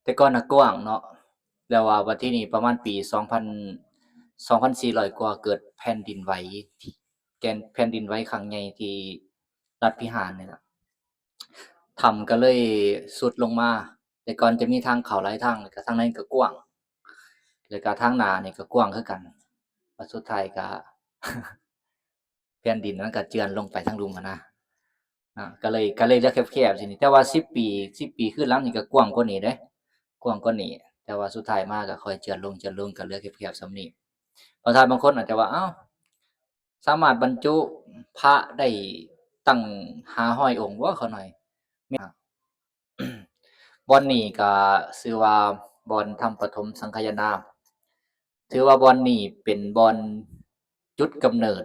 ແຕ່ກ່ອນນະກວ້າງເນາະ ແລ້ວວ່າບັດທີນີ້ປະມານປີສອງພັນ ສອງພັນສີ່ຮ້ອຍກວ່າ ເກີດແຜ່ນດິນໄຫວ ແກນ ແຜ່ນດິນໄຫວຄັ້ງໃຫຍ່ທີ່ລັດພິຫານນີ້ລະ ຖ້ຳກໍເລີຍຊຸດລົງມາ. ແຕ່ກ່ອນຈະມີທາງເຂົ້າຫຼາຍທາງ ແລ້ວກໍທາງໃນກໍກວ້າງ ແລ້ວກໍທາງໜ້ານີ້ກໍກວ້າງຄືກັນ ບັດສຸດທ້າຍກໍ ແຜ່ນດິນມັນກໍເຈື່ອນລົງໄປທາງລຸ່ມຫັ້ນນະ ນະ ກໍເລີຍ ກໍເລີຍເຫຼືອແຄບໆ ຊິນີ້ ແຕ່ວ່າສິບປີ ສິບປີຄືນຫຼັງນີ້ກໍກວ້າງກວ່ານີ້ເດ້ ກວ້າງກວ່ານີ້ ແຕ່ວ່າສຸດທ້າຍມາກໍຄ່ອຍເຈື່ອນລົງ ເຈື່ອນລົງ ກໍເຫຼືອແຄບໆ ສ່ຳນີ້. ບາງທ່ານບາງຄົນອາດຈະວ່າ ອ້າວ ສາມາດບັນຈຸພະໄດ້ຕັ້ງຫ້າຮ້ອຍອົງບໍ່ ຂ້ານ້ອຍ? ແມ່ນ ບ່ອນນີ້ກໍຊື່ວ່າບ່ອນຖ້ຳປະຖົມສັງຄາຍະນາ ຖືວ່າບ່ອນນີ້ເປັນບ່ອນຈຸດກຳເນີດ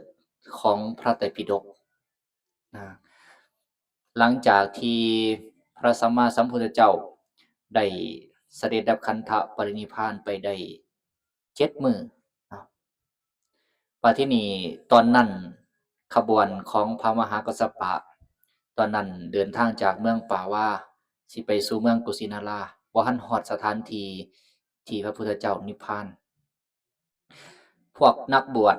ຂອງພະໄຕປິດົກນະ ຫຼັງຈາກທີ່ພະສຳມາສຳພຸດທະເຈົ້າໄດ້ສະເດັດດັບຂັນທະປະລິນິບພານໄປໄດ້ເຈັດມື້ເນາະ ບັດທີນີ້ຕອນນັ້ນຂະບວນຂອງພະມະຫາກັດສະປະ ຕອນນັ້ນເດີນທາງຈາກເມືອງປາວາ ຊິໄປສູ່ເມືອງກຸສິນາລາ ບໍ່ທັນຮອດສະຖານທີ່ທີ່ພະພຸດທະເຈົ້ານິບພານ ພວກນັກບວດ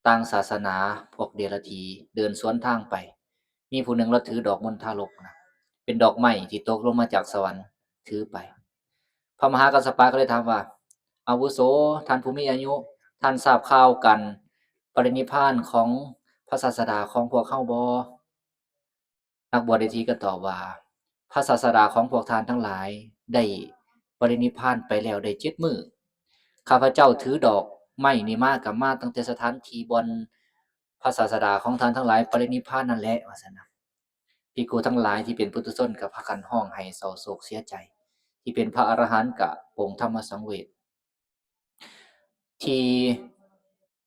ຕ່າງສາສະໜາ ພວກເດລະຖີ ເດີນສວນທາງໄປ ມີຜູ້ໜຶ່ງລາວຖືດອກມົນທາລົກນະ ເປັນດອກໄມ້ທີ່ຕົກລົງມາຈາກສະຫວັນ ຖືໄປ. ພະມະຫາກັດສະປະກໍເລີຍຖາມວ່າ ອາວຸໂສ ທ່ານຜູ້ມີອາຍຸ ທ່ານຊາບຂ່າວການປະລິນິບພານຂອງພະສາສະດາຂອງພວກເຮົາບໍ່? ນັກບວດເດລະຖີກໍຕອບວ່າ ພະສາສະດາຂອງພວກທ່ານທັງຫຼາຍໄດ້ປະລິນິບພານໄປແລ້ວໄດ້ເຈັດມື້. ຂ້າພະເຈົ້າຖືດອກໄມ້ນີ້ມາ ກໍມາຕັ້ງແຕ່ສະຖານທີ່ບ່ອນພະສາສະດາຂອງທ່ານທັງຫຼາຍປະລິນິບພານນັ້ນແຫຼະ ວ່າຊັ້ນນະ. ພິກຂຸທັງຫຼາຍທີ່ເປັນປຸຖຸຊົນກໍພາກັນຮ້ອງໄຫ້ເສົ້າໂສກເສຍໃຈ ທີ່ເປັນພະອະລະຫັນກໍປົງທຳມະສັງເວດ ທີ່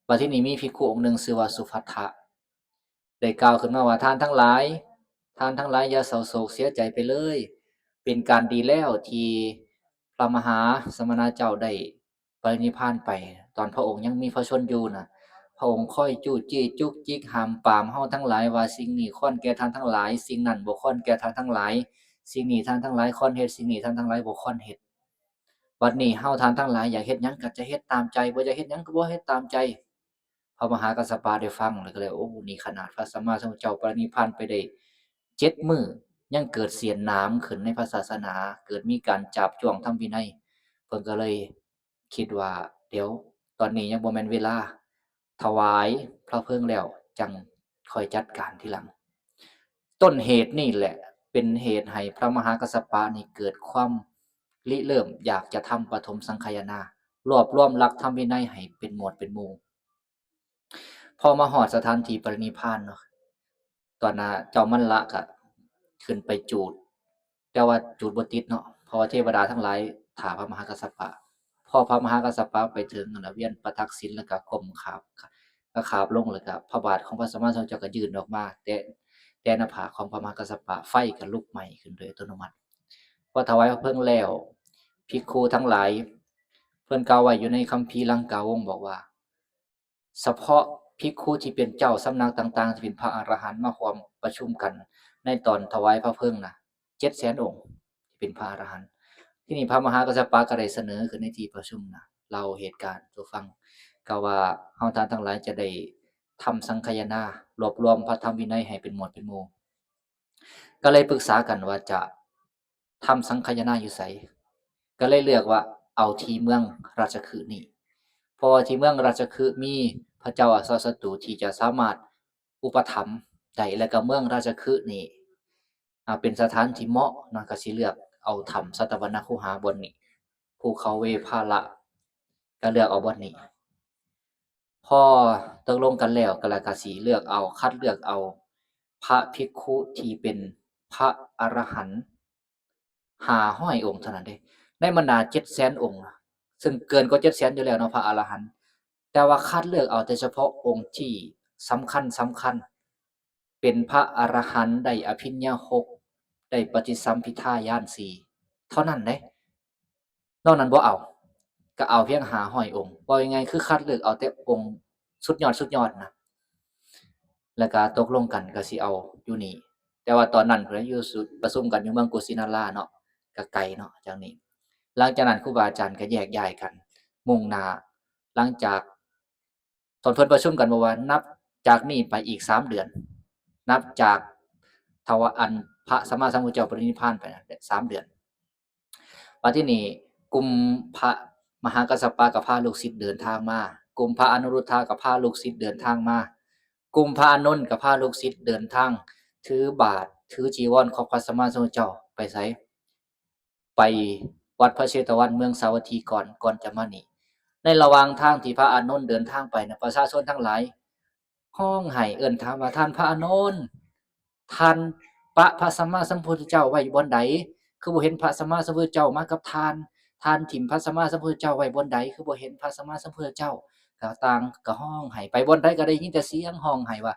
ບັດທີນີ້ມີພິກຂຸອົງໜຶ່ງຊື່ວ່າສຸພັດທະ ໄດ້ກ່າວຂຶ້ນມາວ່າ ທ່ານທັງຫຼາຍ ທ່ານທັງຫຼາຍຢ່າເສົ້າໂສກເສຍໃຈໄປເລີຍ ເປັນການດີແລ້ວທີ່ພະມະຫາສະມະນະເຈົ້າໄດ້ປະລິນິບພານໄປ ຕອນພະອົງຍັງມີພະຊົນຢູ່ນະ ພະອົງຄອຍຈູ້ຈີ້ຈຸກຈິກຫ້າມປາມເຮົາທັງຫຼາຍວ່າ ສິ່ງນີ້ຄວນແກ່ທ່ານທັງຫຼາຍ ສິ່ງນັ້ນບໍ່ຄວນແກ່ທ່ານທັງຫຼາຍ ສິ່ງນີ້ທ່ານທັງຫຼາຍຄວນເຮັດ ສິ່ງນີ້ທ່ານທັງຫຼາຍບໍ່ຄວນເຮັດ. ບັດນີ້ເຮົາທ່ານທັງຫຼາຍຢາກເຮັດຫຍັງກໍຈະເຮັດຕາມໃຈ ບໍ່ຢາກເຮັດຫຍັງກໍບໍ່ເຮັດຕາມໃຈ. ພະມະຫາກັດສະປະໄດ້ຟັງແລ້ວກໍເລີຍ ໂອ້ ນີ້ຂະໜາດພະສຳມາສຳພຸດທະເຈົ້າປະລິນິບພານໄປໄດ້ເຈັດມື້ ຍັງເກີດສຽນໜາມຂຶ້ນໃນພະສາສະໜາ ເກີດມີການຈາບຈ້ວງທຳວິໄນ ເພິ່ນກໍເລີຍຄິດວ່າ ດຽວ ຕອນນີ້ຍັງບໍ່ແມ່ນເວລາ ຖວາຍພະເພີງແລ້ວຈັ່ງຄ່ອຍຈັດການທີຫຼັງ. ຕົ້ນເຫດນີ້ແຫຼະເປັນເຫດໃຫ້ພະມະຫາກັດສະປະນີ້ເກີດຄວາມລິເລີ່ມຢາກຈະທຳປະຖົມສັງຄາຍະນາ ລວບລວມຫຼັກທຳວິໄນໃຫ້ເປັນໝວດເປັນໝູ່. ພໍມາຮອດສະຖານທີ່ປະລິນິບພານເນາະ ຕອນນັ້ນເຈົ້າມັນລະກະຂຶ້ນໄປຈູດ ແຕ່ວ່າຈູດບໍ່ຕິດເນາະ ເພາະວ່າເທວະດາທັງຫຼາຍຖ້າພະມະຫາກັດສະປະ. ພໍພະມະຫາກັດສະປະໄປເຖິງຫັ້ນລະ ວຽນປະທັກສິນ ແລ້ວກະກົ້ມຂາບ ກະຂາບລົງ ແລ້ວກະພະບາດຂອງພະສຳມາສຳພຸດທະເຈົ້າກະຍື່ນອອກມາ ແຕະ ແຕະໜ້າຜາກຂອງພະມະຫາກັດສະປະ ໄຟກະລຸກໄໝ້ຂຶ້ນໂດຍອັດຕະໂນມັດ. ພໍຖວາຍພະເພີງແລ້ວ ພິກຂຸທັງຫຼາຍ ເພິ່ນກ່າວໄວ້ຢູ່ໃນຄຳພີລັງກາວົງບອກວ່າ ສະເພາະພິກຂຸທີ່ເປັນເຈົ້າສຳນັກຕ່າງໆ ທີ່ເປັນພະອະລະຫັນມາຮ່ວມປະຊຸມກັນໃນຕອນຖວາຍພະເພີງນະ ເຈັດແສນອົງ ທີ່ເປັນພະອະລະຫັນ. ທີນີ້ພະມະຫາກັດສະປະກໍໄດ້ສະເໜີຂຶ້ນໃນທີ່ປະຊຸມນະ ເລົ່າເຫດການສູ່ຟັງ ກໍວ່າເຮົາທ່ານທັງຫຼາຍຈະໄດ້ທຳສັງຄາຍະນາ ລວບລວມພະທຳວິໄນໃຫ້ເປັນໝວດເປັນໝູ່ ກໍເລີຍປຶກສາກັນວ່າຈະ ທຳສັງຄາຍະນາຢູ່ໃສ ກໍເລີຍເລືອກວ່າເອົາທີ່ເມືອງລາຊະຄຶນີ້ ເພາະວ່າທີ່ເມືອງລາຊະຄຶມີພະເຈົ້າອາຊາດສັດຕູທີ່ຈະສາມາດອຸປະຖຳໄດ້ ແລະກະເມືອງລາຊະຄຶນີ້ ອາ ເປັນສະຖານທີ່ເໝາະເນາະ ກໍຊິເລືອກເອົາຖ້ຳສັດຕະວັນນະຄູຫາບ່ອນນີ້ ພູເຂົາເວພາລະ ກໍເລືອກເອົາບ່ອນນີ້. ພໍຕົກລົງກັນແລ້ວ ກໍລະກະຊິເລືອກເອົາ ຄັດເລືອກເອົາພະພິກຂຸທີ່ເປັນພະອະລະຫັນຫ້າຮ້ອຍອົງເທົ່ານັ້ນເດ້ ໃນບັນດາເຈັດແສນອົງ ຊຶ່ງເກີນກວ່າເຈັດແສນຢູ່ແລ້ວເນາະ ພະອະລະຫັນ ແຕ່ວ່າຄັດເລືອກເອົາແຕ່ສະເພາະອົງທີ່ສຳຄັນ ສຳຄັນ ເປັນພະອະລະຫັນໄດ້ອະພິນຍາຫົກ ໄດ້ປະຕິສຳພິທາຍານສີ່ເທົ່ານັ້ນເດ້ ນອກນັ້ນບໍ່ເອົາ ກໍເອົາພຽງຫ້າຮ້ອຍອົງ ເວົ້າງ່າຍໆ ຄືຄັດເລືອກເອົາແຕ່ອົງສຸດຍອດ ສຸດຍອດນະ ແລ້ວກໍຕົກລົງກັນກໍຊິເອົາຢູ່ນີ້ ແຕ່ວ່າຕອນນັ້ນເພິ່ນຢູ່ສຸ ປະຊຸມກັນຢູ່ເມືອງກຸສິນາລາເນາະ ກໍໄກເນາະຈາກນີ້. ຫຼັງຈາກນັ້ນຄູບາອາຈານກໍແຍກຍ້າຍກັນ ມຸ່ງໜ້າ ຫຼັງຈາກ ຕອນເພິ່ນປະຊຸມກັນບອກວ່າ ນັບຈາກນີ້ໄປອີກສາມເດືອນ ນັບຈາກທະວາ ອັນ ພະສຳມາສຳພຸດທະເຈົ້າປະລິນິບພານໄປນະ ສາມເດືອນ. ບັດທີນີ້ ກຸ່ມພະມະຫາກັດສະປະກໍພາລູກສິດເດີນທາງມາ, ກຸ່ມພະອະນຸລຸດທະກໍພາລູກສິດເດີນທາງມາ, ກຸ່ມພະອານົນກໍພາລູກສິດເດີນທາງ ຖືບາດ ຖືຈີວອນຂອງພະສຳມາສຳພຸດທະເຈົ້າໄປໃສ? ໄປວັດພະເຊຕະວັນເມືອງສາວັດຖີກ່ອນ ກ່ອນຈະມານີ້. ໃນລະຫວ່າງທາງທີ່ພະອານົນເດີນທາງໄປນະ ປະຊາຊົນທັງຫຼາຍຮ້ອງໄຫ້ເອີ້ນຖາມວ່າ ທ່ານພະອານົນ ທ່ານປະພະສຳມາສຳພຸດທະເຈົ້າໄວ້ຢູ່ບ່ອນໃດ? ຄືບໍ່ເຫັນພະສຳມາສຳພຸດທະເຈົ້າມາກັບທ່ານ? ທ່ານຖິ້ມພະສຳມາສຳພຸດທະເຈົ້າໄວ້ບ່ອນໃດ? ຄືບໍ່ເຫັນພະສຳມາສຳພຸດທະເຈົ້າ? ກໍຕ່າງກໍຮ້ອງໄຫ້ ໄປບ່ອນໃດກໍໄດ້ຍິນແຕ່ສຽງຮ້ອງໄຫ້ວ່າ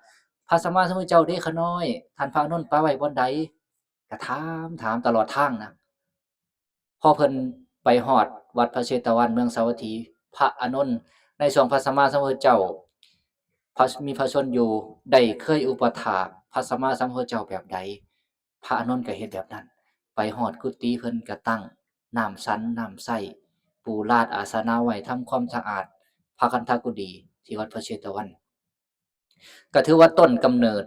ພະສຳມາສຳພຸດທະເຈົ້າເດ້ຂ້ານ້ອຍ ທ່ານພະອານົນປະໄວ້ບ່ອນໃດ? ກະຖາມ ຖາມຕະຫຼອດທາງນະ. ພໍເພິ່ນໄປຮອດວັດພະເຊຕະວັນເມືອງສາວັດຖີ ພະອານົນ ໃນຊ່ວງພະສຳມາສຳພຸດທະເຈົ້າ ພະ ມີພະຊົນຢູ່ ໄດ້ເຄີຍອຸປະຖາກພະສຳມາສຳພຸດທະເຈົ້າແບບໃດ ພະອານົນກໍເຮັດແບບນັ້ນ. ໄປຮອດກຸຕິເພິ່ນກໍຕັ້ງນ້ຳສັນນ້ຳໃຊ້ ປູລາດອາສະນະໄວ້ ທຳຄວາມສະອາດພະຄັນທະກຸຕີທີ່ວັດພະເຊຕະວັນ. ກໍຖືວ່າຕົ້ນກຳເນີດ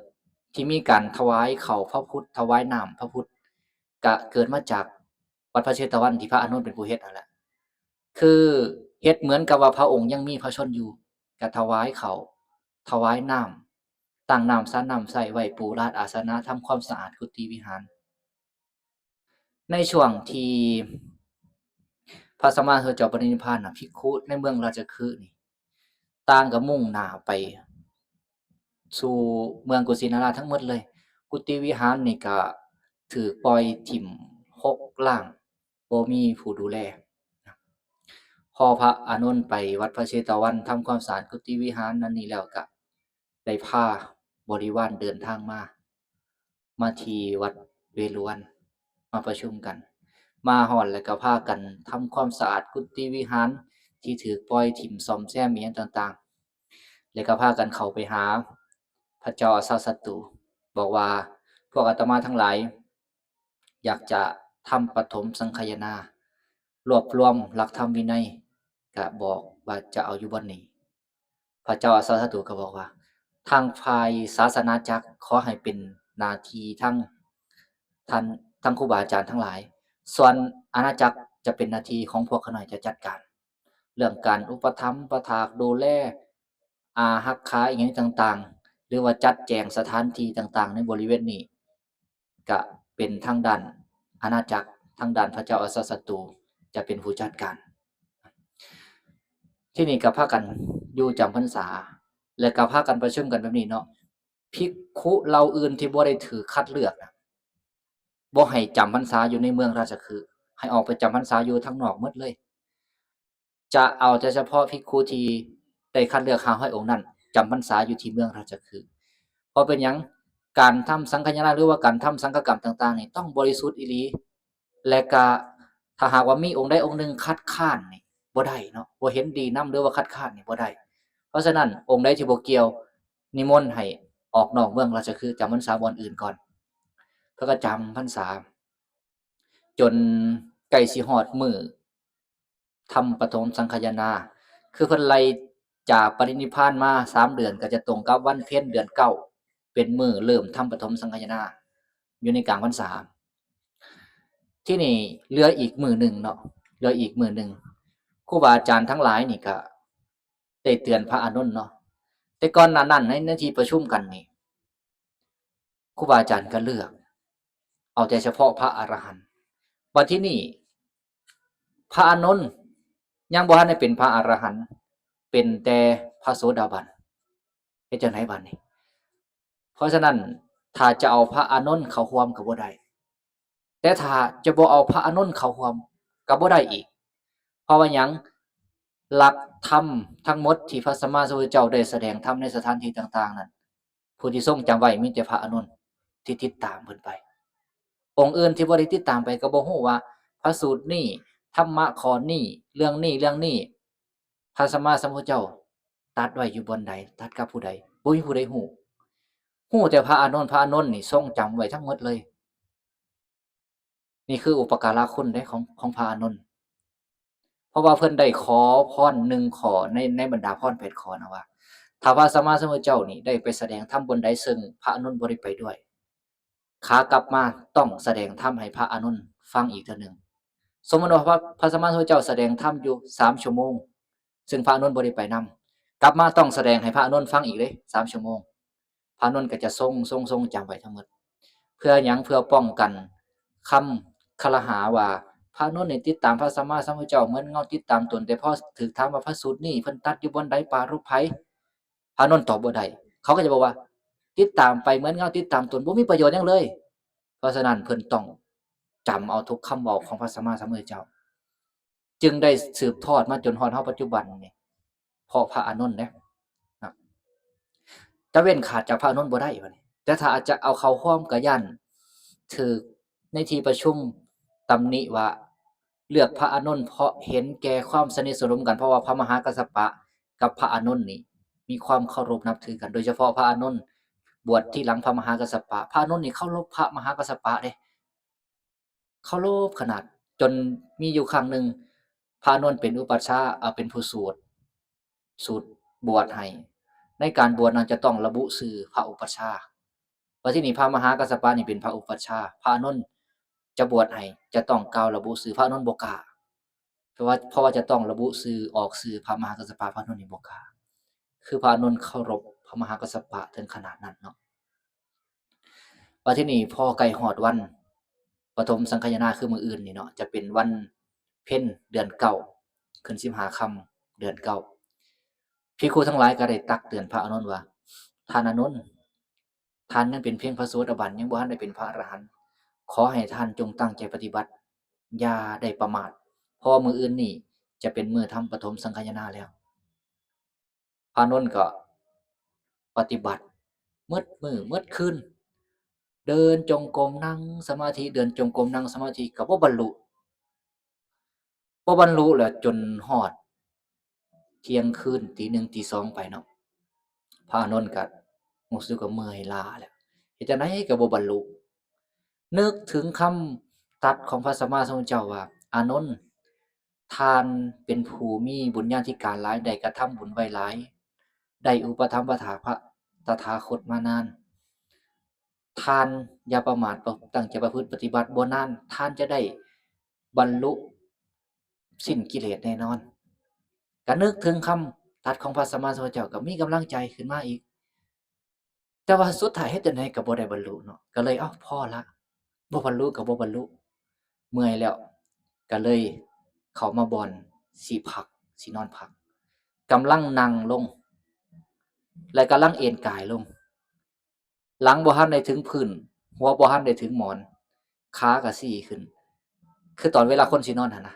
ທີ່ມີການຖວາຍເຂົ້າພະພຸດ ຖວາຍນ້ຳພະພຸດ ກະເກີດມາຈາກວັດພະເຊຕະວັນທີ່ພະອານົນເປັນຜູ້ເຮັດຫັ້ນແຫຼະ. ຄືເຮັດເໝືອນກັບວ່າພະອົງຍັງມີພະຊົນຢູ່ ກະຖວາຍເຂົ້າ ຖວາຍນ້ຳ ຕັ້ງນ້ຳສັນນ້ຳໃຊ້ໄວ້ ປູລາດອາສະນະ ທຳຄວາມສະອາດກຸຕິວິຫານ. ໃນຊ່ວງທີ່ພະສຳມາສຳພຸດທະເຈົ້າປະລິນິບພານນະ ພິກຂຸໃນເມືອງລາຊະຄຶນີ້ ຕ່າງກໍມຸ່ງໜ້າໄປສູ່ເມືອງກຸສິນາລາທັງໝົດເລີຍ. ກຸຕິວິຫານນີ້ກໍຖືກປ່ອຍຖິ້ມຫົກລ້າງ ບໍ່ມີຜູ້ດູແລ. ພໍພະອານົນໄປວັດພະເຊຕະວັນ ທຳຄວາມສະອາດກຸຕິວິຫານນັ້ນນີ້ແລ້ວ ກໍໄດ້ພາບໍລິວານເດີນທາງມາ ມາທີ່ວັດເວລຸວັນ ມາປະຊຸມກັນ. ມາຮອດແລ້ວກໍພາກັນທຳຄວາມສະອາດກຸຕິວິຫານທີ່ຖືກປ່ອຍຖິ້ມ ສ້ອມແຊມອີ່ຫຍັງຕ່າງໆ ແລ້ວກໍພາກັນເຂົ້າໄປຫາພະເຈົ້າອາຊາດສັດຕູ ບອກວ່າ ພວກອາດຕະມາທັງຫຼາຍ ຢາກຈະທຳປະຖົມສັງຄະຍານາ ລວບລວມຫຼັກທຳວິໄນ ກະບອກວ່າຈະເອົາຢູ່ບ່ອນນີ້. ພະເຈົ້າອາຊາດສັດຕູກໍບອກວ່າ ທາງຝ່າຍສາສະໜາຈັກຂໍໃຫ້ເປັນໜ້າທີ່ທາງທ່ານ ທາງຄູບາອາຈານທັງຫຼາຍ, ສ່ວນອານາຈັກຈະເປັນໜ້າທີ່ຂອງພວກຂ້ານ້ອຍຈະຈັດການ ເລື່ອງການອຸປະຖຳປະຖາກ ດູແລ ອາ ຮັກຄາອີ່ຫຍັງຕ່າງໆ ຫຼືວ່າຈັດແຈງສະຖານທີ່ຕ່າງໆໃນບໍລິເວນນີ້ ກະເປັນທາງດ້ານອານາຈັກ ທາງດ້ານພະເຈົ້າອາຊາດສັດຕູຈະເປັນຜູ້ຈັດການ. ທີນີ້ກໍພາກັນຢູ່ຈຳພັນສາ ແລະກໍພາກັນປະຊຸມກັນແບບນີ້ເນາະ. ພິກຂຸເຫຼົ່າອື່ນທີ່ບໍ່ໄດ້ຖືກຄັດເລືອກນະ ບໍ່ໃຫ້ຈຳພັນສາຢູ່ໃນເມືອງລາຊະຄຶ, ໃຫ້ອອກໄປຈຳພັນສາຢູ່ທາງນອກໝົດເລີຍ. ຈະເອົາແຕ່ສະເພາະພິກຂຸທີ່ໄດ້ຄັດເລືອກຫ້າຮ້ອຍອົງນັ້ນ ຈຳພັນສາຢູ່ທີ່ເມືອງລາຊະຄຶ. ເພາະເປັນຫຍັງ? ການທຳສັງຄະຍານາ ຫຼືວ່າການທຳສັງຄະກຳຕ່າງໆນີ້ ຕ້ອງບໍລິສຸດອີ່ຫຼີ ແລະກະຖ້າຫາກວ່າມີອົງໃດອົງໜຶ່ງຄັດຄ້ານນີ້ບໍ່ໄດ້ເນາະ, ບໍ່ເຫັນດີນຳ ຫຼືວ່າຄັດຄ້ານນີ້ບໍ່ໄດ້. ເພາະສະນັ້ນ ອົງໃດທີ່ບໍ່ກ່ຽວ ນິມົນໃຫ້ອອກນອກເມືອງລາຊະຄຶ ຈຳພັນສາບ່ອນອື່ນກ່ອນ. ເພິ່ນກໍຈຳພັນສາຈົນໃກ້ຊິຮອດມື້ ທຳປະຖົມສັງຄະຍານາ ຄືເພິ່ນໄລ່ຈາກປະລິນິບພານມາສາມເດືອນ ກໍຈະຕົງກັບວັນເພັນເດືອນເກົ້າ ເປັນມື້ເລີ່ມທຳປະຖົມສັງຄະຍານາ ຢູ່ໃນກາງພັນສາ. ທີນີ້ເຫຼືອອີກມື້ໜຶ່ງເນາະ, ເຫຼືອອີກມື້ໜຶ່ງ ຄູບາອາຈານທັງຫຼາຍນີ້ກໍໄດ້ເຕືອນພະອານົນເນາະ. ແຕ່ກ່ອນໜ້ານັ້ນ ໃນ ໃນທີ່ປະຊຸມກັນນີ້ ຄູບາອາຈານກໍເລືອກເອົາແຕ່ສະເພາະພະອະລະຫັນ. ບັດທີນີ້ ພະອານົນຍັງບໍ່ທັນໄດ້ເປັນພະອະລະຫັນ, ເປັນແຕ່ພະໂສດາບັນ. ເຮັດຈັ່ງໃດບັດນີ້? ເພາະສະນັ້ນ ຖ້າຈະເອົາພະອານົນເຂົ້າຮ່ວມກໍບໍ່ໄດ້, ແຕ່ຖ້າຈະບໍ່ເອົາພະອານົນເຂົ້າຮ່ວມກໍບໍ່ໄດ້ອີກ. ເພາະວ່າຫຍັງ? ຫຼັກທຳທັງໝົດທີ່ພະສຳມາສຳພຸດທະເຈົ້າໄດ້ສະແດງທຳໃນສະຖານທີ່ຕ່າງໆນັ້ນ ຜູ້ທີ່ຊົງຈຳໄວ້ມີແຕ່ພະອານົນທີ່ຕິດຕາມເພິ່ນໄປ. ອົງອື່ນທີ່ບໍ່ໄດ້ຕິດຕາມໄປກໍບໍ່ຮູ້ວ່າພະສູດນີ້, ທຳມະຂໍ້ນີ້, ເລື່ອງນີ້, ເລື່ອງນີ້ ພະສຳມາສຳພຸດທະເຈົ້າຕັດໄວ້ຢູ່ບ່ອນໃດ, ຕັດກັບຜູ້ໃດ, ບໍ່ມີຜູ້ໃດຮູ້. ຮູ້ແຕ່ພະອານົນ, ພະອານົນນີ້ຊົງຈຳໄວ້ທັງໝົດເລີຍ. ນີ້ຄືອຸປະກາລະຄຸນເດ້ ຂອງ ຂອງພະອານົນ ເພາະວ່າເພິ່ນໄດ້ຂໍພອນໜຶ່ງຂໍ້ໃນ ໃນບັນດາພອນແປດຂໍ້ນະວ່າ ຖ້າພະສຳມາສຳພຸດທະເຈົ້ານີ້ໄດ້ໄປສະແດງທຳບ່ອນໃດ ເຊິ່ງພະອານົນບໍ່ໄດ້ໄປດ້ວຍ ຂາກັບມາຕ້ອງສະແດງທຳໃຫ້ພະອານົນຟັງອີກເທື່ອໜຶ່ງ. ສົມມຸດວ່າພະ ພະສຳມາສຳພຸດທະເຈົ້າສະແດງທຳຢູ່ສາມຊົ່ວໂມງ ເຊິ່ງພະອານົນບໍ່ໄດ້ໄປນຳ ກັບມາຕ້ອງສະແດງໃຫ້ພະອານົນຟັງອີກເດ້ ສາມຊົ່ວໂມງ. ພະອານົນກໍຈະຊົງ ຊົງ ຊົງຈຳໄວ້ທັງໝົດ. ເພື່ອຫຍັງ? ເພື່ອປ້ອງກັນຄຳຄາລະຫາວ່າ ພະອານົນນີ້ຕິດຕາມພະສຳມາສຳພຸດທະເຈົ້າເໝືອນເງົາຕິດຕາມຕົນ, ແຕ່ພໍຖືກຖາມວ່າ ພະສູດນີ້ເພິ່ນຕັດຢູ່ບ່ອນໃດ? ປາລົບໃຜ? ພະອານົນຕອບບໍ່ໄດ້. ເຂົາກໍຈະບອກວ່າ ຕິດຕາມໄປເໝືອນເງົາຕິດຕາມຕົນ ບໍ່ມີປະໂຫຍດຫຍັງເລີຍ. ເພາະສະນັ້ນເພິ່ນຕ້ອງຈຳເອົາທຸກຄຳເວົ້າຂອງພະສຳມາສຳພຸດທະເຈົ້າ ຈຶ່ງໄດ້ສືບທອດມາຈົນຮອດເຮົາປັດຈຸບັນນີ້ ເພາະພະອານົນເດ້ນະ ຈະເວັ້ນຂາດຈາກພະອານົນບໍ່ໄດ້ບັດນີ້. ແຕ່ຖ້າອາດຈະເອົາເຂົ້າຮ່ວມ ກໍຢ້ານຖືກໃນທີ່ປະຊຸມຕຳໜິວ່າ ເລືອກພະອານົນເພາະເຫັນແກ່ຄວາມສະໜິດສະໜົມກັນ, ເພາະວ່າພະມະຫາກັດສະປະກັບພະອານົນນີ້ມີຄວາມເຄົາລົບນັບຖືກັນ, ໂດຍສະເພາະພະອານົນບວດທີຫຼັງພະມະຫາກັດສະປະ. ພະອານົນນີ້ເຄົາລົບພະມະຫາກັດສະປະເດ້ ເຄົາລົບຂະໜາດ ຈົນມີຢູ່ຄັ້ງໜຶ່ງ ພະອານົນເປັນອຸປັດຊາ ເອົາ ເປັນຜູ້ສູດ ສູດບວດໃຫ້. ໃນການບວດນັ້ນຈະຕ້ອງລະບຸຊື່ພະອຸປັດຊາ. ບັດທີນີ້ພະມະຫາກັດສະປະນີ້ເປັນພະອຸປັດຊາ, ພະອານົນຈະບວດໃຫ້ ຈະຕ້ອງກ່າວລະບຸຊື່, ພະອານົນບໍ່ກ້າ. ເພາະວ່າ ເພາະວ່າຈະຕ້ອງລະບຸຊື່ ອອກຊື່ພະມະຫາກັດສະປະ, ພະອານົນນີ້ບໍ່ກ້າ. ຄືພະອານົນເຄົາລົບພະມະຫາກັດສະປະເຖິງຂະໜາດນັ້ນເນາະ. ບັດທີນີ້ພໍໃກ້ຮອດວັນປະຖົມສັງຄະຍານາ ຄືມື້ອື່ນນີ້ເນາະ ຈະເປັນວັນເພັນເດືອນເກົ້າ ຂຶ້ນສິບຫ້າຄ່ຳເດືອນເກົ້າ ພິກຂຸທັງຫຼາຍກໍໄດ້ຕັກເຕືອນພະອານົນວ່າ ທ່ານອານົນ ທ່ານຍັງເປັນພຽງພະໂສດາບັນ ຍັງບໍ່ທັນໄດ້ເປັນພະອະລະຫັນ, ຂໍໃຫ້ທ່ານຈົ່ງຕັ້ງໃຈປະຕິບັດ, ຢ່າໄດ້ປະໝາດ, ເພາະມື້ອື່ນນີ້ຈະເປັນມື້ທຳປະຖົມສັງຄະຍານາແລ້ວ. ພະອານົນກໍປະຕິບັດໝົດມື້ໝົດຄືນ, ເດີນຈົງກົມ ນັ່ງສະມາທິ, ເດີນຈົງກົມ ນັ່ງສະມາທິ ກໍບໍ່ບັນລຸ. ບໍ່ບັນລຸແລ້ວ ຈົນຮອດທ່ຽງຄືນ ຕີໜຶ່ງ ຕີສອງໄປເນາະ, ພະອານົນກໍຮູ້ສຶກວ່າເມື່ອຍລ້າແລ້ວ, ເຮັດຈັ່ງໃດກໍບໍ່ບັນລຸ. ນຶກເຖິງຄຳຕັດຂອງພະສຳມາສຳພຸດທະເຈົ້າວ່າ ອານົນ, ທ່ານເປັນຜູ້ມີບຸນຍາທິການຫຼາຍ, ໄດ້ກະທຳບຸນໄວ້ຫຼາຍ, ໄດ້ອຸປະຖຳປະຖາພະຕະຖາຄົດມານານ. ທ່ານຢ່າປະໝາດ, ຕັ້ງໃຈປະພຶດປະຕິບັດ, ບໍ່ນານທ່ານຈະໄດ້ບັນລຸສິ້ນກິເລດແນ່ນອນ. ກະນຶກເຖິງຄຳຕັດຂອງພະສຳມາສຳພຸດທະເຈົ້າ ກະມີກຳລັງໃຈຂຶ້ນມາອີກ. ແຕ່ວ່າສຸດທ້າຍເຮັດຈັ່ງໃດກໍບໍ່ໄດ້ບັນລຸເນາະ, ກໍເລີຍ ເອົ້າ ພໍລະ, ບໍ່ບັນລຸກໍບໍ່ບັນລຸ, ເມື່ອຍແລ້ວ, ກໍເລີຍເຂົ້າມາບ່ອນຊິພັກ, ຊິນອນພັກ. ກຳລັງນັ່ງລົງ ແລະ ກຳລັງເອນກາຍລົງ, ຫຼັງບໍ່ທັນໄດ້ເຖິງພື້ນ, ຫົວບໍ່ທັນໄດ້ເຖິງໝອນ, ຂາກໍຊີ້ຂຶ້ນ, ຄືຕອນເວລາຄົນຊິນອນຫັ້ນນະ,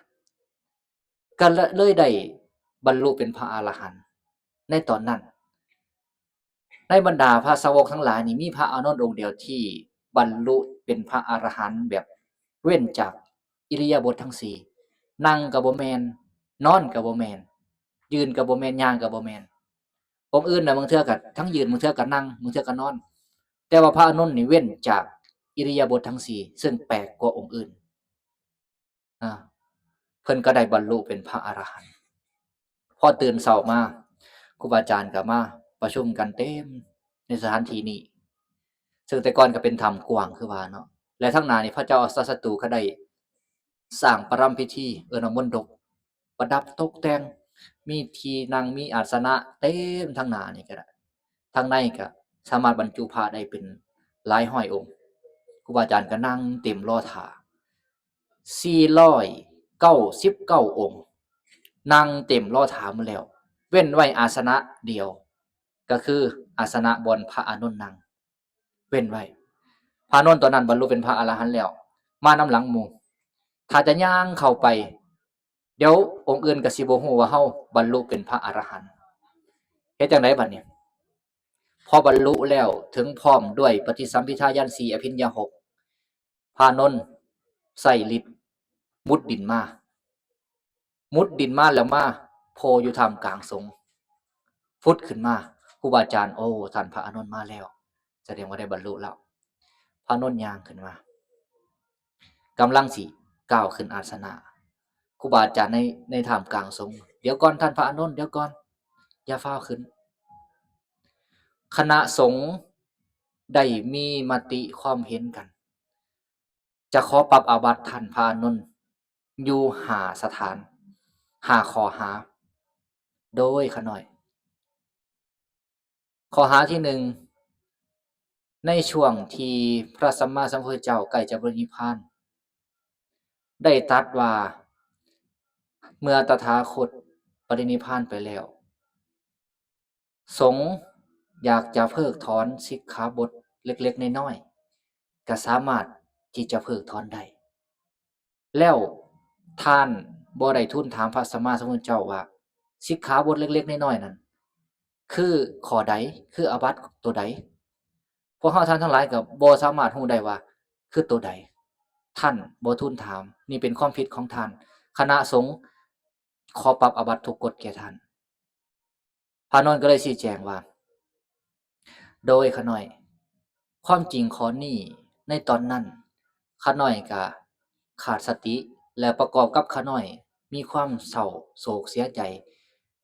ກໍເລີຍໄດ້ບັນລຸເປັນພະອະລະຫັນໃນຕອນນັ້ນ. ໃນບັນດາພະສາວົກທັງຫຼາຍນີ້ ມີພະອານົນອົງດຽວທີ່ບັນລຸເປັນພະອະລະຫັນແບບເວັ້ນຈາກອິລິຍາບົດທັງສີ່, ນັ່ງກໍບໍ່ແມ່ນ, ນອນກໍບໍ່ແມ່ນ, ຢືນກໍບໍ່ແມ່ນ, ຍ່າງກໍບໍ່ແມ່ນ. ອົງອື່ນນະ ບາງເທື່ອກໍທັງຢືນ, ບາງເທື່ອກໍນັ່ງ, ບາງເທື່ອກໍນອນ, ແຕ່ວ່າພະອານົນນີ້ເວັ້ນຈາກອິລິຍາບົດທັງສີ່ ເຊິ່ງແປກກວ່າອົງອື່ນ. ອາ ເພິ່ນກໍໄດ້ບັນລຸເປັນພະອະລະຫັນ. ພໍຕື່ນເຊົ້າມາ ຄູບາອາຈານກໍມາປະຊຸມກັນເຕັມໃນສະຖານທີ່ນີ້, ເຊິ່ງແຕ່ກ່ອນກໍເປັນຖ້ຳກວ້າງຄືວ່າເນາະ, ແລະ ທາງໜ້ານີ້ພະເຈົ້າອາຊາດສັດຕູກໍໄດ້ສ້າງປະລຳພິທີ ເອີ້ນວ່າມົນດົກ ປະດັບຕົກແຕ່ງ, ມີທີ່ນັ່ງ ມີອາສະນະເຕັມທາງໜ້ານີ້ກໍໄດ້. ທາງໃນກໍສາມາດບັນຈຸພະໄດ້ເປັນຫຼາຍຮ້ອຍອົງ. ຄູບາອາຈານກໍນັ່ງເຕັມລໍຖ້າ ສີ່ຮ້ອຍເກົ້າສິບເກົ້າອົງ, ນັ່ງເຕັມລໍຖ້າໝົດແລ້ວ, ເວັ້ນໄວ້ອາສະນະດຽວ, ກໍຄືອາສະນະບ່ອນພະອານົນນັ່ງ ເວັ້ນໄວ້. ພະອານົນຕອນນັ້ນບັນລຸເປັນພະອະລະຫັນແລ້ວ, ມານຳຫຼັງໝູ່. ຖ້າຈະຍ່າງເຂົ້າໄປ, ດຽວອົງອື່ນກໍຊິບໍ່ຮູ້ວ່າເຮົາບັນລຸເປັນພະອະລະຫັນ. ເຮັດຈັ່ງໃດບັດນີ້? ພໍບັນລຸແລ້ວ ເຖິງພ້ອມດ້ວຍປະຕິສຳພິທາຍານສີ່ ອະພິນຍາຫົກ, ພະອານົນໃຊ້ລິດມຸດດິນມາ, ມຸດດິນມາແລ້ວມາໂຜ່ຢູ່ທ່າມກາງສົງ, ຟຸດຂຶ້ນມາ, ຄູບາອາຈານ, ໂອ້ ທ່ານພະອານົນມາແລ້ວ, ສະແດງວ່າໄດ້ບັນລຸແລ້ວ. ພະອານົນຍ່າງຂຶ້ນມາ, ກຳລັງຊິກ້າວຂຶ້ນອາສະນະ. ຄູບາອາຈານໃນ ໃນທ່າມກາງສົງ, ດຽວກ່ອນທ່ານພະອານົນ, ດຽວກ່ອນ, ຢ່າຟ້າວຂຶ້ນ. ຄະນະສົງໄດ້ມີມະຕິຄວາມເຫັນກັນ ຈະຂໍປັບອາບັດທ່ານພະອານົນຢູ່ຫ້າສະຖານ, ຫ້າຂໍ້ຫາ. ໂດຍຂະນ້ອຍ ຂໍ້ຫາທີໜຶ່ງ, ໃນຊ່ວງທີ່ພະສຳມາສຳພຸດທະເຈົ້າໃກ້ຈະປະລິນິບພານ ໄດ້ຕັດວ່າ ເມື່ອຕະຖາຄົດປະລິນິບພານໄປແລ້ວ, ສົງຢາກຈະເພິກຖອນສິກຂາບົດເລັກໆນ້ອຍໆ ກໍສາມາດທີ່ຈະເພິກຖອນໄດ້. ແລ້ວທ່ານບໍ່ໄດ້ທູນຖາມພະສຳມາສຳພຸດທະເຈົ້າວ່າ ສິກຂາບົດເລັກໆນ້ອຍໆນັ້ນ ຄືຂໍ້ໃດ? ຄືອາບັດຕົວໃດ? ພວກເຮົາທ່ານທັງຫຼາຍກໍບໍ່ສາມາດຮູ້ໄດ້ວ່າຄືຕົວໃດ. ທ່ານບໍ່ທູນຖາມ, ນີ້ເປັນຄວາມຜິດຂອງທ່ານ. ຄະນະສົງຂໍປັບອາບັດທຸກກົດແກ່ທ່ານ. ພະອານົນກໍເລີຍຊີ້ແຈງວ່າ ໂດຍຂະນ້ອຍ ຄວາມຈິງຂໍ້ນີ້ ໃນຕອນນັ້ນ ຂະນ້ອຍກະຂາດສະຕິ ແລະ ປະກອບກັບຂະນ້ອຍມີຄວາມເສົ້າໂສກເສຍໃຈ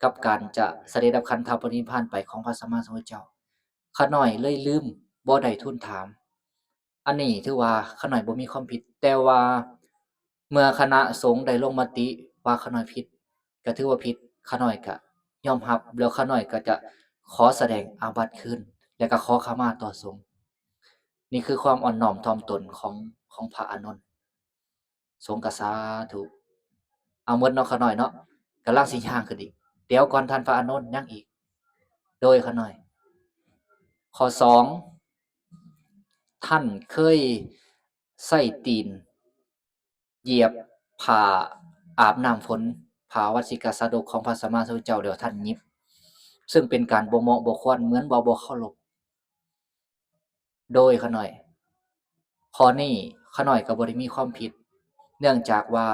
ກັບການຈະສະເດັດດັບຂັນທະປະລິນິບພານໄປຂອງພະສຳມາສຳພຸດທະເຈົ້າ. ຂະນ້ອຍເລີຍລືມ ບໍ່ໄດ້ທູນຖາມ. ອັນນີ້ຖືວ່າຂະນ້ອຍບໍ່ມີຄວາມຜິດ, ແຕ່ວ່າເມື່ອຄະນະສົງໄດ້ລົງມະຕິວ່າຂະນ້ອຍຜິດ ກໍຖືວ່າຜິດ, ຂະນ້ອຍກໍຍອມຮັບ, ແລ້ວຂະນ້ອຍກໍຈະຂໍສະແດງອາບັດຄືນ ແລ້ວກໍຂໍຂະມາຕໍ່ສົງ. ນີ້ຄືຄວາມອ່ອນນ້ອມຖ່ອມຕົນຂອງ ຂອງພະອານົນ. ສົງກໍສາທຸ. ເອົາໝົດເນາະຂະນ້ອຍເນາະ, ກຳລັງຊິຍ່າງຂຶ້ນອີກ. ດຽວກ່ອນທ່ານພະອານົນ, ຍັງອີກ. ໂດຍຂະນ້ອຍ. ຂໍ້ສອງ, ທ່ານເຄີຍໃຊ້ຕີນຢຽບຜ້າອາບນ້ຳຝົນ, ຜ້າວັດສິກາສາດົກຂອງພະສຳມາສຳພຸດທະເຈົ້າ ແລ້ວທ່ານຫຍິບ, ເຊິ່ງເປັນການບໍ່ເໝາະບໍ່ຄວນ, ເໝືອນວ່າບໍ່ເຄົາລົບ. ໂດຍຂະນ້ອຍ. ຂໍ້ນີ້ຂະນ້ອຍກໍບໍ່ໄດ້ມີຄວາມຜິດ, ເນື່ອງຈາກວ່າ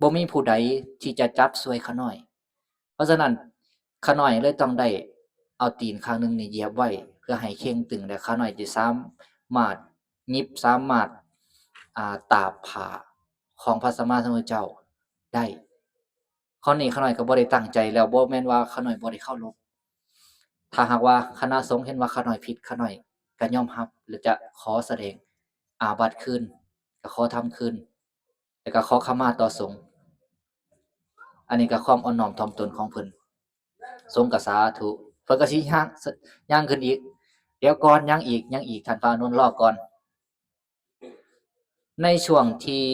ບໍ່ມີຜູ້ໃດທີ່ຈະຈັບຊ່ວຍຂະນ້ອຍ. ເພາະສະນັ້ນ ຂະນ້ອຍເລີຍຕ້ອງໄດ້ເອົາຕີນຂ້າງໜຶ່ງນີ້ຢຽບໄວ້ ເພື່ອໃຫ້ເຄັ່ງຕຶງ ແລະ ຂະນ້ອຍຈະສາມາດຫຍິບ, ສາມາດ ອ່າ ຕາບຜ້າຂອງພະສຳມາສຳພຸດທະເຈົ້າໄດ້. ຂໍ້ນີ້ຂະນ້ອຍກໍບໍ່ໄດ້ຕັ້ງໃຈ ແລ້ວບໍ່ແມ່ນວ່າຂະນ້ອຍບໍ່ໄດ້ເຄົາລົບ. ຖ້າຫາກວ່າຄະນະສົງເຫັນວ່າຂະນ້ອຍຜິດ, ຂະນ້ອຍກໍຍອມຮັບ ແລະ ຈະຂໍສະແດງອາບັດຄືນ, ກໍຂໍທຳຄືນ, ແລ້ວກໍຂໍຂະມາຕໍ່ສົງ. ອັນນີ້ກໍຄວາມອ່ອນນ້ອມຖ່ອມຕົນຂອງເພິ່ນ. ສົງກໍສາທຸ. ເພິ່ນກໍຊິຍ່າງ ຍ່າງຂຶ້ນອີກ. ດຽວກ່ອນ, ຍັງອີກ, ຍັງອີກ, ທ່ານພະອານົນ ລໍກ່ອນ. ໃນຊ່ວງທີ່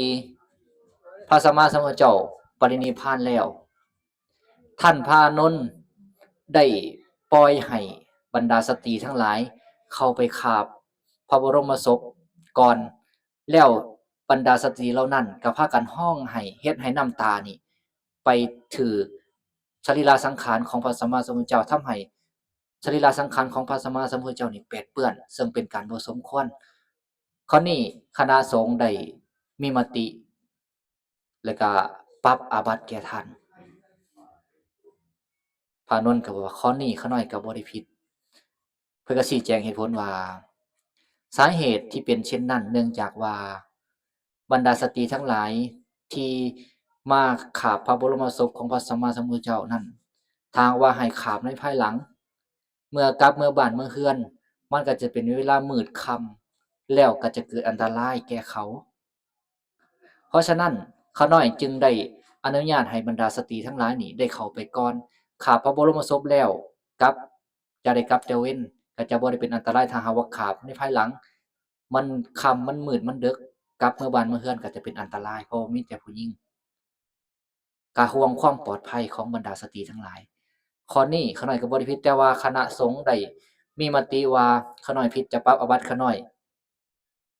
ພະສຳມາສຳພຸດທະເຈົ້າປະລິນິບພານແລ້ວ, ທ່ານພະອານົນໄດ້ປ່ອຍໃຫ້ບັນດາສະຕີທັງຫຼາຍເຂົ້າໄປຄາບພະບໍລົມມະສົບກ່ອນ, ແລ້ວບັນດາສະຕີເຫຼົ່ານັ້ນກໍພາກັນຮ້ອງໄຫ້, ເຮັດໃຫ້ນ້ຳຕານີ້ໄປຖືກສະລີລະສັງຂານຂອງພະສຳມາສຳພຸດທະເຈົ້າ, ທຳໃຫ້ສະລີລະສັງຂານຂອງພະສຳມາສຳພຸດທະເຈົ້ານີ້ແປດເປື້ອນ, ເຊິ່ງເປັນການບໍ່ສົມຄວນ. ຂໍ້ນີ້ຄະນະສົງໄດ້ມີມະຕິ ແລ້ວກະປັບອາບັດແກ່ທ່ານ. ພະອານົນກໍບອກວ່າ ຂໍ້ນີ້ຂ້ານ້ອຍກໍບໍ່ໄດ້ຜິດ. ເພິ່ນກໍຊີ້ແຈງເຫດຜົນວ່າ ສາເຫດທີ່ເປັນເຊັ່ນນັ້ນ ເນື່ອງຈາກວ່າບັນດາສະຕີທັງຫຼາຍທີ່ມາຄາບພະບໍລົມະສົບຂອງພະສຳມາສຳພຸດທະເຈົ້ານັ້ນ ຖ້າຫາກວ່າໃຫ້ຄາບໃນພາຍຫຼັງ ເມື່ອກັບເມືອບ້ານເມືອເຮືອນ ມັນກໍຈະເປັນເວລາມືດຄ່ຳ ແລ້ວກໍຈະເກີດອັນຕະລາຍແກ່ເຂົາ. ເພາະສະນັ້ນ ຂ້ານ້ອຍຈຶ່ງໄດ້ອະນຸຍາດໃຫ້ບັນດາສະຕີທັງຫຼາຍນີ້ໄດ້ເຂົ້າໄປກ່ອນ ຄາບພະບໍລົມະສົບແລ້ວກັບ ຈະໄດ້ກັບແຕ່ເວັນ ກໍຈະບໍ່ໄດ້ເປັນອັນຕະລາຍ. ຖ້າຫາກວ່າຄາບໃນພາຍຫຼັງ ມັນຄ່ຳ ມັນມືດ ມັນເດິກ ກັບເມືອບ້ານເມືອເຮືອນກໍຈະເປັນອັນຕະລາຍ ເພາະວ່າມີແຕ່ຜູ້ຍິງ. ກະຫ່ວງຄວາມປອດໄພຂອງບັນດາສະຕີທັງຫຼາຍ. ຂໍ້ນີ້ຂ້ານ້ອຍກໍບໍ່ໄດ້ຜິດ, ແຕ່ວ່າຄະນະສົງໄດ້ມີມະຕິວ່າຂ້ານ້ອຍຜິດ ຈະປັບອາບັດຂ້ານ້ອຍ.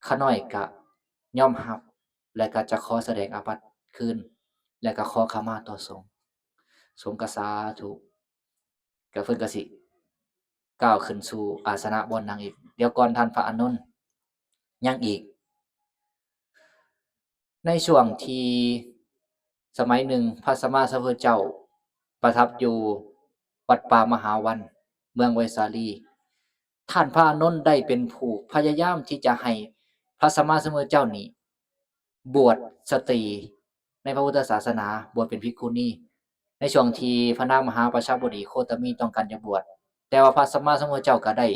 ຂ້ານ້ອຍກະຍອມຮັບ ແລະ ກະຈະຂໍສະແດງອາບັດຄືນ ແລະ ກະຂໍຂະມາຕໍ່ສົງ. ສົງກະສາທຸ. ກະເພິ່ນກະຊິກ້າວຂຶ້ນສູ່ອາສະນະບ່ອນນັ່ງອີກ. ດຽວກ່ອນທ່ານພະອານົນ, ຍັງອີກ. ໃນຊ່ວງທີ່ສະໄໝໜຶ່ງ ພະສຳມາສຳພຸດທະເຈົ້າປະທັບຢູ່ວັດປ່າມະຫາວັນ ເມືອງໄວສາລີ, ທ່ານພະອານົນໄດ້ເປັນຜູ້ພະຍາຍາມທີ່ຈະໃຫ້ພະສຳມາສຳພຸດທະເຈົ້ານີ້ ບວດສະຕີໃນພະພຸດທະສາສະໜາ, ບວດເປັນພິກຂຸນີ ໃນຊ່ວງທີ່ພະນາງມະຫາປະຊາບໍດີໂຄຕະມີຕ້ອງການຈະບວດ, ແຕ່ວ່າພະສຳມາສຳພຸດທະເຈົ້າກໍໄດ້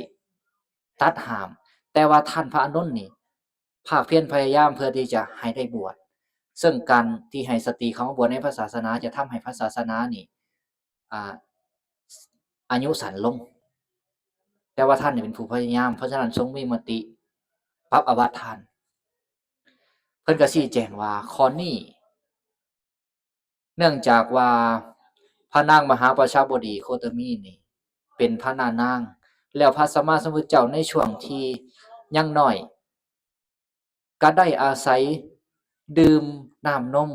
ຕັດຫ້າມ, ແຕ່ວ່າທ່ານພະອານົນນີ້ພາກພຽນພະຍາຍາມເພື່ອທີ່ຈະໃຫ້ໄດ້ບວດ, ເຊິ່ງການທີ່ໃຫ້ສະຕີເຂົ້າມາບວດໃນພະສາສະໜາຈະທຳໃຫ້ພະສາສະໜານີ້ ອາ ອາຍຸສັ້ນລົງ, ແຕ່ວ່າທ່ານນີ້ເປັນຜູ້ພະຍາຍາມ, ເພາະສະນັ້ນຊົງມີມະຕິປັບອາບັດທ່ານ. ເພິ່ນກໍຊີ້ແຈງວ່າຂໍ້ນີ້ ເນື່ອງຈາກວ່າພະນາງມະຫາປະຊາບໍດີໂຄຕະມີນີ້ເປັນພະນານາງ, ແລ້ວພະສຳມາສຳພຸດທະເຈົ້າໃນຊ່ວງທີ່ຍັງນ້ອຍ ກໍໄດ້ອາໄສດື່ມນ້ຳນົມ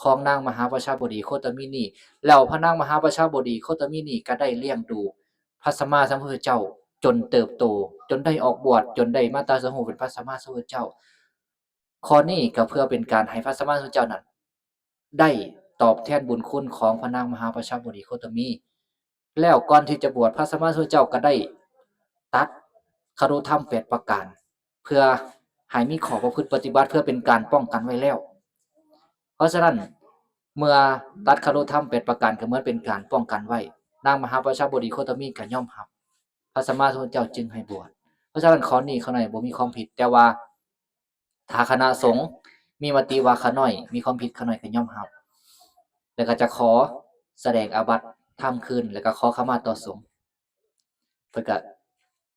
ຂອງນາງມະຫາປະຊາບໍດີໂຄຕະມີນີ້, ແລ້ວພະນາງມະຫາປະຊາບໍດີໂຄຕະມີນີ້ກໍໄດ້ລ້ຽງດູພະສຳມາສຳພຸດທະເຈົ້າຈົນເຕີບໂຕ, ຈົນໄດ້ອອກບວດ, ຈົນໄດ້ມາຕັດສະຮູ້ເປັນພະສຳມາສຳພຸດທະເຈົ້າ. ຂໍ້ນີ້ກໍເພື່ອເປັນການໃຫ້ພະສຳມາສຳພຸດທະເຈົ້ານັ້ນໄດ້ຕອບແທນບຸນຄຸນຂອງພະນາງມະຫາປະຊາບໍດີໂຄຕະມີ. ແລ້ວກ່ອນທີ່ຈະບວດ, ພະສຳມາສຳພຸດທະເຈົ້າກໍໄດ້ຕັດຄະລຸທຳແປດປະການ ເພື່ອໃຫ້ມີຂໍ້ປະພຶດປະຕິບັດ ເພື່ອເປັນການປ້ອງກັນໄວ້ແລ້ວ. ເພາະສະນັ້ນ ເມື່ອຕັດຄະລຸທຳແປດປະການ ກໍເໝືອນເປັນການປ້ອງກັນໄວ້, ນາງມະຫາປະຊາບໍດີໂຄຕະມີກໍຍອມຮັບ, ພະສຳມາສຳພຸດທະເຈົ້າຈຶ່ງໃຫ້ບວດ. ເພາະສະນັ້ນ ຂໍ້ນີ້ຂ້ານ້ອຍບໍ່ມີຄວາມຜິດ, ແຕ່ວ່າ ຖ້າຄະນະສົງມີມະຕິວ່າຂະນ້ອຍມີຄວາມຜິດ, ຂະນ້ອຍກໍຍອມຮັບ ແລ້ວກໍຈະຂໍສະແດງອາບັດທຳຄືນ ແລ້ວກໍຂໍຂະມາຕໍ່ສົງ. ເພິ່ນກໍ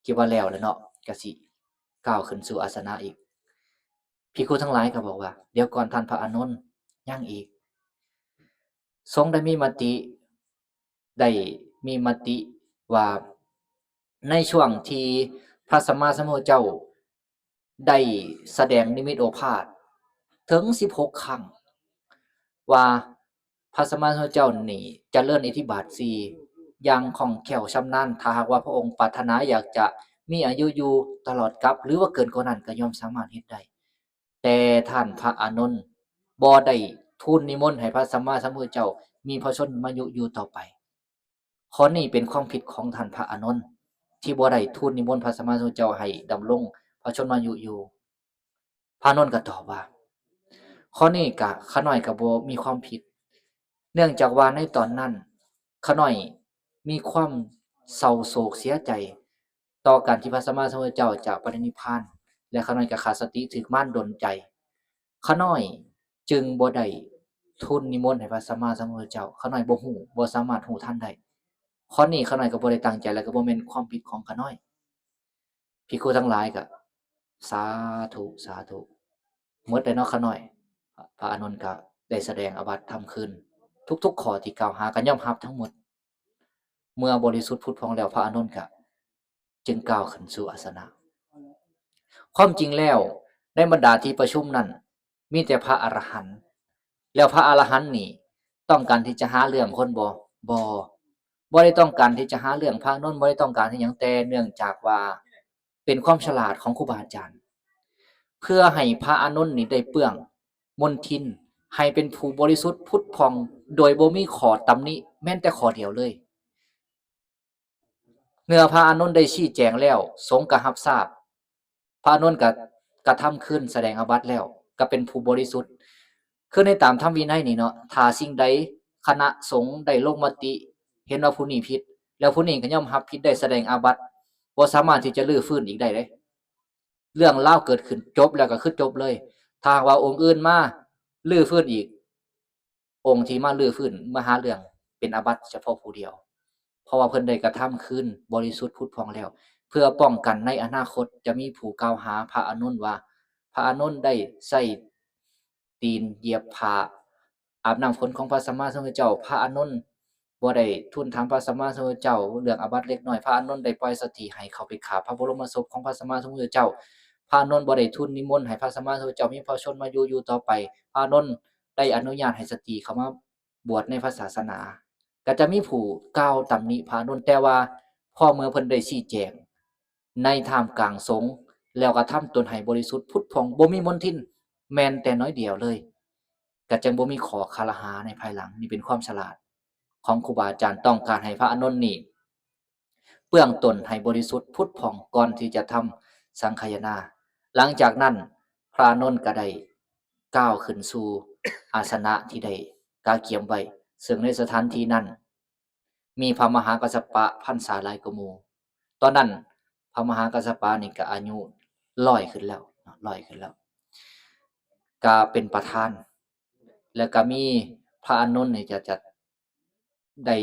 ຄິດວ່າແລ້ວແຫຼະເນາະ, ກໍຊິກ້າວຂຶ້ນສູ່ອາສະນະອີກ. ພິກຂຸທັງຫຼາຍກໍບອກວ່າ, ດຽວກ່ອນທ່ານພະອານົນ, ຍັງອີກ. ສົງໄດ້ມີມະຕິ, ໄດ້ມີມະຕິວ່າ ໃນຊ່ວງທີ່ພະສຳມາສຳພຸດທະເຈົ້າ ໄດ້ສະແດງນິມິດໂອພາດເຖິງສິບຫົກຄັ້ງ ວ່າພະສຳມາສຳພຸດທະເຈົ້ານີ້ຈະເລີນອິດທິບາດສີ່ຢ່າງຄ່ອງແຄ້ວຊຳນານ, ຖ້າຫາກວ່າພະອົງປາດຖະໜາຢາກຈະມີອາຍຸຢູ່ຕະຫຼອດກັບ ຫຼືວ່າເກີນກວ່ານັ້ນກໍຍ່ອມສາມາດເຮັດໄດ້. ແຕ່ທ່ານພະອານົນບໍ່ໄດ້ທູນນິມົນໃຫ້ພະສຳມາສຳພຸດທະເຈົ້າມີພະຊົນມາຍຸຢູ່ຕໍ່ໄປ. ຂໍ້ນີ້ເປັນຄວາມຜິດຂອງທ່ານພະອານົນ ທີ່ບໍ່ໄດ້ທູນນິມົນພະສຳມາສຳພຸດທະເຈົ້າໃຫ້ດຳລົງພະຊົນມາຍຸຢູ່. ພະອານົນກໍຕອບວ່າ, ຂໍ້ນີ້ກະ ຂ້ານ້ອຍກໍບໍ່ມີຄວາມຜິດ, ເນື່ອງຈາກວ່າໃນຕອນນັ້ນ ຂ້ານ້ອຍມີຄວາມເສົ້າໂສກເສຍໃຈຕໍ່ການທີ່ພະສຳມາສຳພຸດທະເຈົ້າຈະປະລິນິບພານ ແລະ ຂ້ານ້ອຍກໍຂາດສະຕິຖືກມານດົນໃຈ. ຂ້ານ້ອຍຈຶ່ງບໍ່ໄດ້ທູນນິມົນໃຫ້ພະສຳມາສຳພຸດທະເຈົ້າ, ຂ້ານ້ອຍບໍ່ຮູ້, ບໍ່ສາມາດຮູ້ທັນໄດ້. ຂໍ້ນີ້ຂ້ານ້ອຍກໍບໍ່ໄດ້ຕັ້ງໃຈ ແລະ ກໍບໍ່ແມ່ນຄວາມຜິດຂອງຂ້ານ້ອຍ. ພິກຂຸທັງຫຼາຍກໍ ສາທຸ ສາທຸ ໝົດແລ້ວເນາະຂ້ານ້ອຍ. ພະອານົນກໍໄດ້ສະແດງອາບັດທຳຄືນ ທຸກໆຂໍ້ທີ່ກ່າວຫາກໍຍອມຮັບທັງໝົດ. ເມື່ອບໍລິສຸດຜຸດຜ່ອງແລ້ວ ພະອານົນກໍຈຶ່ງກ້າວຂຶ້ນສູ່ອາສະນະ. ຄວາມຈິງແລ້ວ ໃນບັນດາທີ່ປະຊຸມນັ້ນ ມີແຕ່ພະອະລະຫັນ. ແລ້ວພະອະລະຫັນນີ້ຕ້ອງການທີ່ຈະຫາເລື່ອງຄົນບໍ່? ບໍ່. ບໍ່ໄດ້ຕ້ອງການທີ່ຈະຫາເລື່ອງພະອານົນ, ບໍ່ໄດ້ຕ້ອງການອີ່ຫຍັງ, ແຕ່ເນື່ອງຈາກວ່າເປັນຄວາມສະຫຼາດຂອງຄູບາອາຈານ ເພື່ອໃຫ້ພະອານົນນີ້ໄດ້ເປື້ອງມົນທິນ ໃຫ້ເປັນຜູ້ບໍລິສຸດຜຸດຜ່ອງ ໂດຍບໍ່ມີຂໍ້ຕຳໜິແມ້ນແຕ່ຂໍ້ດຽວເລີຍ. ເມື່ອພະອານົນໄດ້ຊີ້ແຈງແລ້ວ ສົງກໍຮັບຊາບ, ພະອານົນກໍກະທຳຄືນ ສະແດງອາບັດແລ້ວ ກໍເປັນຜູ້ບໍລິສຸດ. ຄືໃນຕາມທຳວິໄນນີ້ເນາະ, ຖ້າສິ່ງໃດຄະນະສົງໄດ້ລົງມະຕິເຫັນວ່າຜູ້ນີ້ຜິດ ແລ້ວຜູ້ນີ້ກໍຍອມຮັບຜິດ ໄດ້ສະແດງອາບັດ, ບໍ່ສາມາດທີ່ຈະຮື້ຟື້ນອີກໄດ້ເດ້. ເລື່ອງລາວເກີດຂຶ້ນຈົບແລ້ວກໍຄືຈົບເລີຍ. ຖ້າຫາກວ່າອົງອື່ນມາຮື້ຟື້ນອີກ, ອົງທີ່ມາຮື້ຟື້ນມາຫາເລື່ອງເປັນອາບັດສະເພາະຜູ້ດຽວ, ເພາະວ່າເພິ່ນໄດ້ກະທຳຄືນບໍລິສຸດຜຸດຜ່ອງແລ້ວ. ເພື່ອປ້ອງກັນໃນອະນາຄົດຈະມີຜູ້ກ່າວຫາພະອານົນວ່າ ພະອານົນໄດ້ໃຊ້ຕີນຢຽບຜ້າອາບນ້ຳຝົນຂອງພະສຳມາສຳພຸດທະເຈົ້າ. ພະອານົນບໍ່ໄດ້ທູນຖາມພະສຳມາສຳພຸດທະເຈົ້າເລື່ອງອາບັດເລັກນ້ອຍ. ພະອານົນໄດ້ປ່ອຍສັດຖີໃຫ້ເຂົ້າໄປຂາບພະບໍລົມມະສົບຂອງພະສຳມາສຳພຸດທະເຈົ້າ. ພະອານົນບໍ່ໄດ້ທູນນິມົນໃຫ້ພະສຳມາສຳພຸດທະເຈົ້າມີພະຊົນມາຢູ່ ຢູ່ຕໍ່ໄປ. ພະອານົນ ໄດ້ອະນຸຍາດໃຫ້ສະຕີເຂົ້າມາບວດໃນພະສາສະໜາ. ກໍຈະມີຜູ້ກ່າວຕຳໜິພະອານົນ, ແຕ່ວ່າພໍເມື່ອເພິ່ນໄດ້ຊີ້ແຈງໃນທ່າມກາງສົງ ແລ້ວກະທຳຕົນໃຫ້ບໍລິສຸດຜຸດຜ່ອງ ບໍ່ມີມົນທິນແມ່ນແຕ່ໜ້ອຍດຽວເລີຍ, ກໍຈຶ່ງບໍ່ມີຂໍ້ຄາລະຫາໃນພາຍຫຼັງ. ນີ້ເປັນຄວາມສະຫຼາດຂອງຄູບາອາຈານ, ຕ້ອງການໃຫ້ພະອານົນນີ້ ເປື້ອງຕົນໃຫ້ບໍລິສຸດຜຸດຜ່ອງກ່ອນທີ່ຈະທຳສັງຄະຍະນາ. ຫຼັງຈາກນັ້ນ ພະອານົນກໍໄດ້ ກ້າວຂຶ້ນສູ່ອາສະນະທີ່ໄດ້ກະກຽມໄວ້ ເຊິ່ງໃນສະຖານທີ່ນັ້ນ ມີພະມະຫາກັດສະປະພັນສາຫຼາຍກວ່າໝູ່. ຕອນນັ້ນພະມະຫາກັດສະປະນີ້ກະອາຍຸຮ້ອຍຂຶ້ນແລ້ວເນາະ ຮ້ອຍຂຶ້ນແລ້ວ ກະເປັນປະທານ ແລ້ວກະມີພະອານົນນີ້ຈະ ຈະໄດ້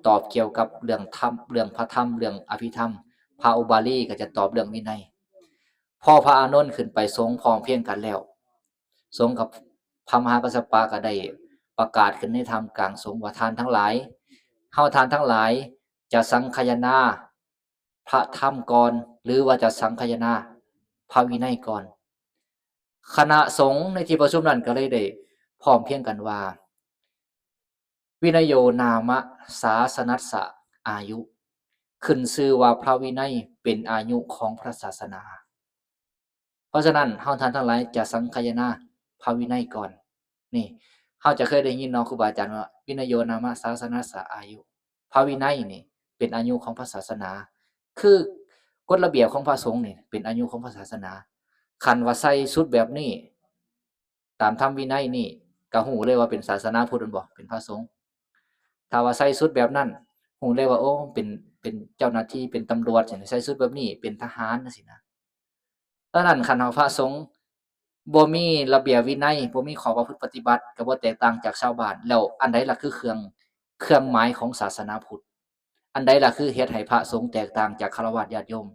ຕອບກ່ຽວກັບເລື່ອງທຳ ເລື່ອງພະທຳ ເລື່ອງອະພິທຳ, ພະອຸບາລີກະຈະຕອບເລື່ອງວິໄນ. ພໍພະອານົນຂຶ້ນໄປສົງພ້ອມພຽງກັນແລ້ວ ສົງກັບພະມະຫາກັດສະປະກະໄດ້ປະກາດຂຶ້ນໃນທ່າມກາງສົງວ່າ ທ່ານທັງຫຼາຍ ເຮົາທ່ານທັງຫຼາຍຈະສັງຄະຍະນາພະທຳກ່ອນ ຫຼືວ່າຈະສັງຄະຍະນາພະວິໄນກ່ອນ. ຄະນະສົງໃນທີ່ປະຊຸມນັ້ນກະເລີຍໄດ້ພ້ອມພຽງກັນວ່າ ວິນະໂຍນາມະສາສະນັດສະອາຍຸ ຂຶ້ນຊື່ວ່າພະວິໄນເປັນອາຍຸຂອງພະສາສະໜາ. ເພາະສະນັ້ນ ເຮົາທ່ານທັງຫຼາຍຈະສັງຄະຍະນາພະວິໄນກ່ອນ. ນີ້ ເຮົາຈະເຄີຍໄດ້ຍິນເນາະ ຄູບາອາຈານວ່າ ວິນະໂຍນາມະສາສະນັດສະອາຍຸ ພະວິໄນນີ້ເປັນອາຍຸຂອງພະສາສະໜາ ຄືກົດລະບຽບຂອງພະສົງນີ້ເປັນອາຍຸຂອງພະສາສະໜາ. ຄັນວ່າໃສ່ຊຸດແບບນີ້ ຕາມທຳວິໄນນີ້ ກະຮູ້ເລີຍວ່າເປັນສາສະໜາພຸດແມ່ນບໍ່? ເປັນພະສົງ. ຖ້າວ່າໃສ່ຊຸດແບບນັ້ນ ຮູ້ເລີຍວ່າ ໂອ້ ເປັນ ເປັນເຈົ້າໜ້າທີ່ ເປັນຕຳຫຼວດ ໃສ່ຊຸດແບບນີ້ ເປັນທະຫານ ຈັ່ງຊີ້ນະ. ສະນັ້ນ ຄັນເຮົາພະສົງບໍ່ມີລະບຽບວິໄນ ບໍ່ມີຂໍ້ປະພຶດປະຕິບັດ ກະບໍ່ແຕກຕ່າງຈາກຊາວບ້ານ. ແລ້ວອັນໃດລະຄືເຄື່ອງ ເຄື່ອງໝາຍຂອງສາສະໜາພຸດ? ອັນໃດລະຄືເຮັດໃຫ້ພະສົງແຕກຕ່າງຈາກຄາລະວາດຍາດໂຍມ?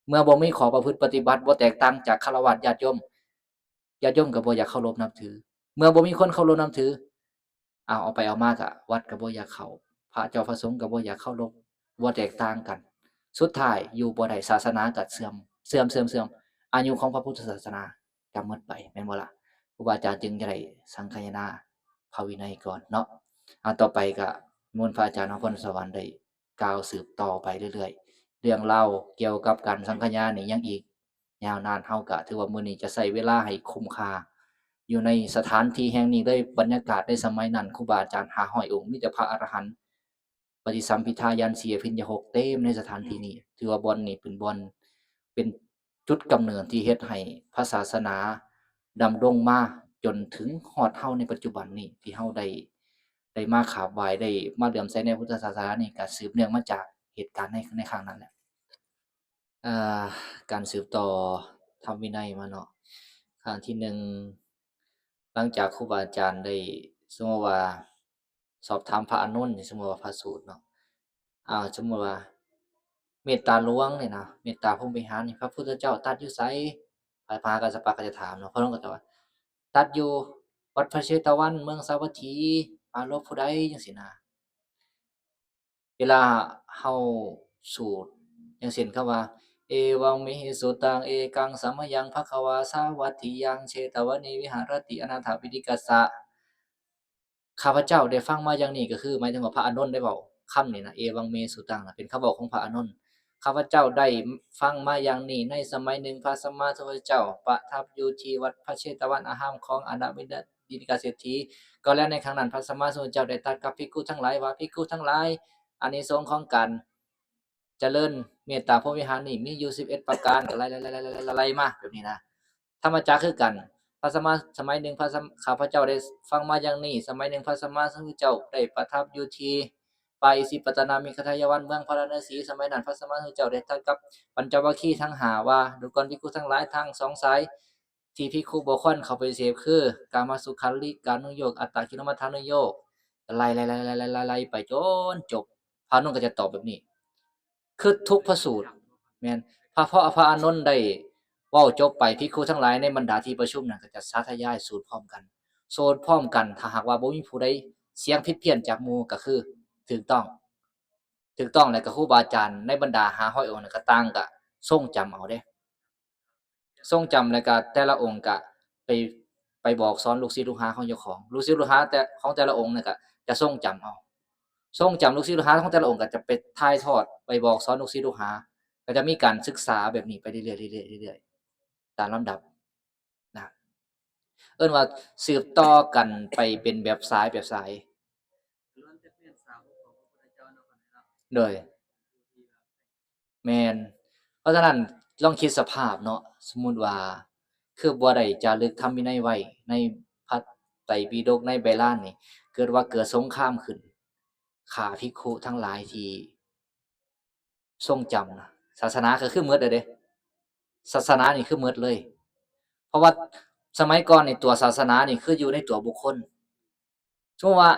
ເມື່ອບໍ່ມີຂໍ້ປະພຶດປະຕິບັດ ບໍ່ແຕກຕ່າງຈາກຄາລະວາດຍາດໂຍມ ຍາດໂຍມກະບໍ່ຢາກເຄົາລົບນັບຖື. ເມື່ອບໍ່ມີຄົນເຄົາລົບນັບຖື ເອົາ ເອົາໄປເອົາມາກະວັດກະບໍ່ຢາກເຂົ້າ ພະເຈົ້າພະສົງກະບໍ່ຢາກເຄົາລົບ ບໍ່ແຕກຕ່າງກັນ. ສຸດທ້າຍຢູ່ບໍ່ໄດ້ ສາສະໜາກະເສື່ອມ ເສື່ອມ ເສື່ອມ ເສື່ອມ ອາຍຸຂອງພະພຸດທະສາສະໜາກະໝົດໄປ ແມ່ນບໍ່ລະ? ຄູບາອາຈານຈຶ່ງຈະໄດ້ສັງຄະຍະນາພະວິໄນກ່ອນເນາະ. ເອົາ ຕໍ່ໄປກະນິມົນພະອາຈານນະຄອນສະຫວັນໄດ້ ກ່າວສືບຕໍ່ໄປເລື້ອຍໆ ເລື່ອງລາວກ່ຽວກັບການສັງຄະຍານີ້ຍັງອີກຍາວນານ. ເຮົາກະຖືວ່າມື້ນີ້ຈະໃຊ້ເວລາໃຫ້ຄຸ້ມຄ່າຢູ່ໃນສະຖານທີ່ແຫ່ງນີ້ເລີຍ. ບັນຍາກາດໃນສະໄໝນັ້ນ ຄູບາອາຈານຫ້າຮ້ອຍອົງ ມີແຕ່ພະອະລະຫັນ ປະຕິສຳພິທາຍານສີ່ ອະພິນຍາຫົກ ເຕັມໃນສະຖານທີ່ນີ້. ຖືວ່າບ່ອນນີ້ເປັນບ່ອນ ເປັນຈຸດກຳເນີດທີ່ເຮັດໃຫ້ພະສາສະໜາດຳລົງມາຈົນເຖິງຮອດເຮົາໃນປັດຈຸບັນນີ້ ທີ່ເຮົາໄດ້ ໄດ້ມາຂາບໄຫວ້ ໄດ້ມາເຫຼື້ອມໃສໃນພຸດທະສາສະໜານີ້ ກະສືບເນື່ອງມາຈາກເຫດການໃນ ໃນຄັ້ງນັ້ນແຫຼະ. ອ່າ ການສືບຕໍ່ທຳວິໄນມາເນາະ ຄັ້ງທີໜຶ່ງ ຫຼັງຈາກຄູບາອາຈານໄດ້ ສົມມຸດວ່າ ສອບຖາມພະອານົນນີ້ ສົມມຸດວ່າພະສູດເນາະ ອ່າ ສົມມຸດວ່າເມດຕາຫຼວງນີ້ນະ ເມດຕາພົມວິຫານນີ້ ພະພຸດທະເຈົ້າຕັດຢູ່ໃສ? ພະ ພະມະຫາກັດສະປະກະຈະຖາມເນາະ ພະອົງກະຕອບວ່າ ຕັດຢູ່ວັດພະເຊຕະວັນ ເມືອງສາວັດຖີ ປາລົບຜູ້ໃດ ຈັ່ງຊີ້ນະ. ເວລາເຮົາສູດ ຢ່າງເຊັ່ນຄຳວ່າ ເອວັງເມ ສຸຕັງ ເອກັງສະມະຍັງ ພະຄະວາ ສາວັດຖີ ຍັງ ເຊຕະວະນີ ວິຫາຣະຕິ ອະນາຖະປິນະດິກາສະ ຂ້າພະເຈົ້າໄດ້ຟັງມາຢ່າງນີ້ ກໍຄືໝາຍເຖິງວ່າພະອານົນໄດ້ເວົ້າຄຳນີ້ນະ ເອວັງເມ ສຸຕັງ ນະ ເປັນຄຳເວົ້າຂອງພະອານົນ. ຂ້າພະເຈົ້າໄດ້ຟັງມາຢ່າງນີ້ ໃນສະໄໝໜຶ່ງ ພະສຳມາສຳພຸດທະເຈົ້າປະທັບຢູ່ທີ່ວັດພະເຊຕະວັນອາຮາມຂອງອະນາວິນະ ດິນກະເສດຖີ ກໍແລໃນຄັ້ງນັ້ນ ພະສຳມາສຳພຸດທະເຈົ້າໄດ້ຕັດກັບພິກຂຸທັງຫຼາຍວ່າ ພິກຂຸທັງຫຼາຍ ອານິສົງຂອງການຈະເລີນເມດຕາພົມວິຫານນີ້ມີຢູ່ສິບເອັດປະການ ກໍໄລ່ ໄລ່ ໄລ່ ໄລ່ ໄລ່ ໄລ່ມາແບບນີ້ນະ. ທຳມະຈັກຄືກັນ ພະສຳມາ ສະໄໝໜຶ່ງ ພະສຳ ຂ້າພະເຈົ້າໄດ້ຟັງມາຢ່າງນີ້ ສະໄໝໜຶ່ງ ພະສຳມາສຳພຸດທະເຈົ້າໄດ້ປະທັບຢູ່ທີ່ປ່າອິສິປະຕະນາມິກະທາຍະວັນ ເມືອງພາລານະສີ ສະໄໝນັ້ນ ພະສຳມາສຳພຸດທະເຈົ້າໄດ້ຕັດກັບປັນຈະວັກຄີທັງຫ້າວ່າ ດູກ່ອນພິກຂຸທັງຫຼາຍ ທັງສອງສາຍ ທີ່ພິກຂຸບໍ່ຄວນເຂົ້າໄປເສບ ຄື ກາມະສຸຂາລິການຸໂຍກ ອັດຕະກິລະມັດທານຸໂຍກ ໄລ່ ໄລ່ ໄລ່ ໄລ່ ໄລ່ ໄລ່ ໄລ່ໄປຈົນຈົບ. ພະອານົນກໍຈະຕອບແບບນີ້ ຄືທຸກພະສູດ ແມ່ນ ພະ ພໍພະອານົນໄດ້ເວົ້າຈົບໄປ ພິກຂຸທັງຫຼາຍໃນບັນດາທີ່ປະຊຸມນັ້ນກໍຈະສາທະຍາຍສູດພ້ອມກັນ ສູດພ້ອມກັນ. ຖ້າຫາກວ່າບໍ່ມີຜູ້ໃດສຽງຜິດພຽນຈາກໝູ່ ກໍຄືຖືກຕ້ອງ ຖືກຕ້ອງ ແລ້ວກໍຄູບາອາຈານໃນບັນດາຫ້າຮ້ອຍອົງນັ້ນກໍຕ່າງກໍຊົງຈຳເອົາເດ້. ຊົງຈຳ ແລ້ວກະແຕ່ລະອົງກະໄປ ໄປບອກສອນລູກສິດລູກຫາຂອງເຈົ້າຂອງ ລູກສິດລູກຫາແຕ່ ຂອງແຕ່ລະອົງນັ້ນກະຈະຊົງຈຳເອົາ ຊົງຈຳລູກສິດລູກຫາຂອງແຕ່ລະອົງກະຈະໄປຖ່າຍທອດໄປບອກສອນລູກສິດລູກຫາ ກະຈະມີການສຶກສາແບບນີ້ໄປເລື້ອຍໆ ເລື້ອຍໆ ເລື້ອຍໆ ຕາມລຳດັບນະ ເອີ້ນວ່າສືບຕໍ່ກັນໄປເປັນແບບສາຍ ແບບສາຍ ໂດຍ ແມ່ນ. ເພາະສະນັ້ນລອງຄິດສະພາບເນາະ ສົມມຸດວ່າ ຄືບໍ່ໄດ້ຈາລຶກທຳວິໄນໄວ້ໃນພະໄຕປິດົກ ໃນໃບລານນີ້ ເກີດວ່າເກີດສົງຄາມຂຶ້ນ ຂ້າພິກຂຸທັງຫຼາຍທີ່ຊົງຈຳນະ ສາສະໜາກໍຄືໝົດແລ້ວເດ້ ສາສະໜານີ້ຄືໝົດເລີຍ ເພາະວ່າສະໄໝກ່ອນນີ້ຕົວສາສະໜານີ້ຄືຢູ່ໃນຕົວບຸກຄົນ ສົມມຸດວ່າ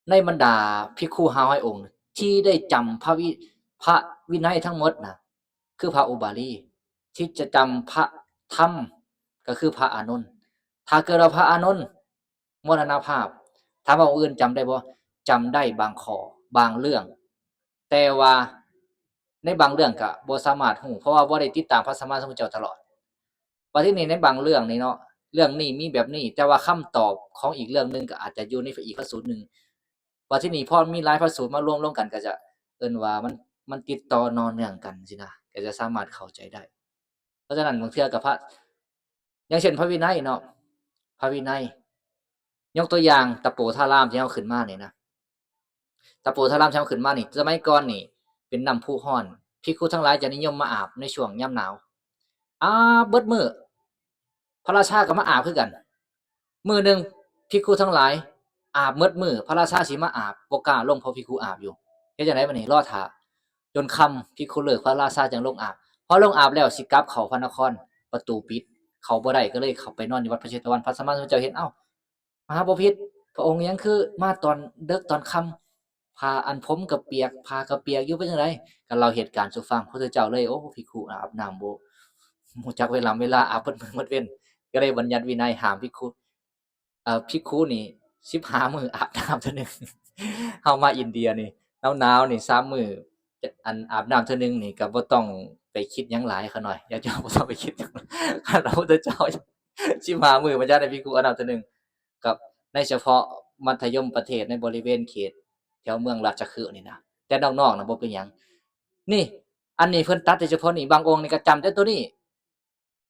ໃນບັນດາພິກຂຸຫ້າຮ້ອຍອົງທີ່ໄດ້ຈຳພະວິ ພະວິໄນທັງໝົດນະ ຄືພະອຸບາລີ ທີ່ຈະຈຳພະທຳກໍຄືພະອານົນ ຖ້າເກີດວ່າພະອານົນ ມໍລະນະພາບ ຖາມວ່າອົງອື່ນຈຳໄດ້ບໍ່? ຈຳໄດ້ບາງຂໍ້ ບາງເລື່ອງ ແຕ່ວ່າໃນບາງເລື່ອງກະບໍ່ສາມາດຮູ້ ເພາະວ່າບໍ່ໄດ້ຕິດຕາມພະສຳມາສຳພຸດທະເຈົ້າຕະຫຼອດ. ບັດທີນີ້ໃນບາງເລື່ອງນີ້ເນາະ ເລື່ອງນີ້ມີແບບນີ້ ແຕ່ວ່າຄຳຕອບຂອງອີກເລື່ອງໜຶ່ງກໍອາດຈະຢູ່ໃນອີກພະສູດໜຶ່ງ. ບັດທີນີ້ພໍມີຫຼາຍພະສູດມາລວມລົງກັນ ກໍຈະເອີ້ນວ່າມັນ ມັນຕິດຕໍ່ຕໍ່ເນື່ອງກັນຊີ້ນະ ກໍຈະສາມາດເຂົ້າໃຈໄດ້. ເພາະສະນັ້ນບາງເທື່ອກໍພະ ຢ່າງເຊັ່ນພະວິໄນເນາະ ພະວິໄນ ຍົກຕົວຢ່າງຕະໂປທາລາມທີ່ເຮົາຂຶ້ນມານີ້ນະ ຕະໂປທາລາມທີ່ເຮົາຂຶ້ນມານີ້ ສະໄໝກ່ອນນີ້ເປັນນ້ຳພຸຮ້ອນ ພິກຂຸທັງຫຼາຍຈະນິຍົມມາອາບໃນຊ່ວງຍາມໜາວ ອາບເບິດມື້ ພະລາຊາກໍມາອາບຄືກັນ. ມື້ໜຶ່ງພິກຂຸທັງຫຼາຍອາບໝົດມື້ ພະລາຊາຊິມາອາບ ບໍ່ກ້າລົງ ເພາະພິກຂຸອາບຢູ່. ເຮັດຈັ່ງໃດບັດນີ້? ລໍຖ້າຈົນຄ່ຳ ພິກຂຸເລີກ ພະລາຊາຈັ່ງລົງອາບ. ພໍລົງອາບແລ້ວຊິກັບເຂົ້າພະນະຄອນ ປະຕູປິດ ເຂົ້າບໍ່ໄດ້ ກໍເລີຍເຂົ້າໄປນອນຢູ່ວັດພະເຊຕະວັນ. ພະສຳມາສຳພຸດທະເຈົ້າເຫັນ ເອົ້າ ມະຫາບໍພິດ ພະອົງຫຍັງຄືມາຕອນເດິກຕອນຄ່ຳ ຜ້າອັນ ຜົມກໍປຽກ ຜ້າກໍປຽກຢູ່ ເປັນຈັ່ງໃດ? ກໍເລົ່າເຫດການສູ່ຟັງ. ພະພຸດທະເຈົ້າເລີຍ ໂອ້ ພິກຂຸອາບນ້ຳບໍ່ຮູ້ຈັກເວລາ ເວລາ ອາບເບິດມື້ເບິດເວັນ ກໍເລີຍບັນຍັດວິໄນຫ້າມພິກຂຸ ເອີ ພິກຂຸນີ້ສິບຫ້າມື້ອາບນ້ຳເທື່ອໜຶ່ງ. ເຮົາມາອິນເດຍນີ້ ໜາວໆນີ້ສາມມື້ ອັນ ອາບນ້ຳເທື່ອໜຶ່ງນີ້ກໍບໍ່ຕ້ອງໄປຄິດຫຍັງຫຼາຍ ຂະນ້ອຍ ຍາດໂຍມບໍ່ຕ້ອງໄປຄິດຫຍັງ ຄັນພະພຸດທະເຈົ້າສິບຫ້າມື້ບັນຍັດໃຫ້ພິກຂຸອາບນ້ຳເທື່ອໜຶ່ງ ກັບໃນສະເພາະມັດທະຍົມປະເທດໃນບໍລິເວນເຂດແຖວເມືອງລາຊະຄຶນີ້ນະ ແຕ່ນອກໆນະບໍ່ເປັນຫຍັງ. ນີ້ ອັນນີ້ເພິ່ນຕັດແຕ່ສະເພາະນີ້ ບາງອົງນີ້ກໍຈຳແຕ່ໂຕນີ້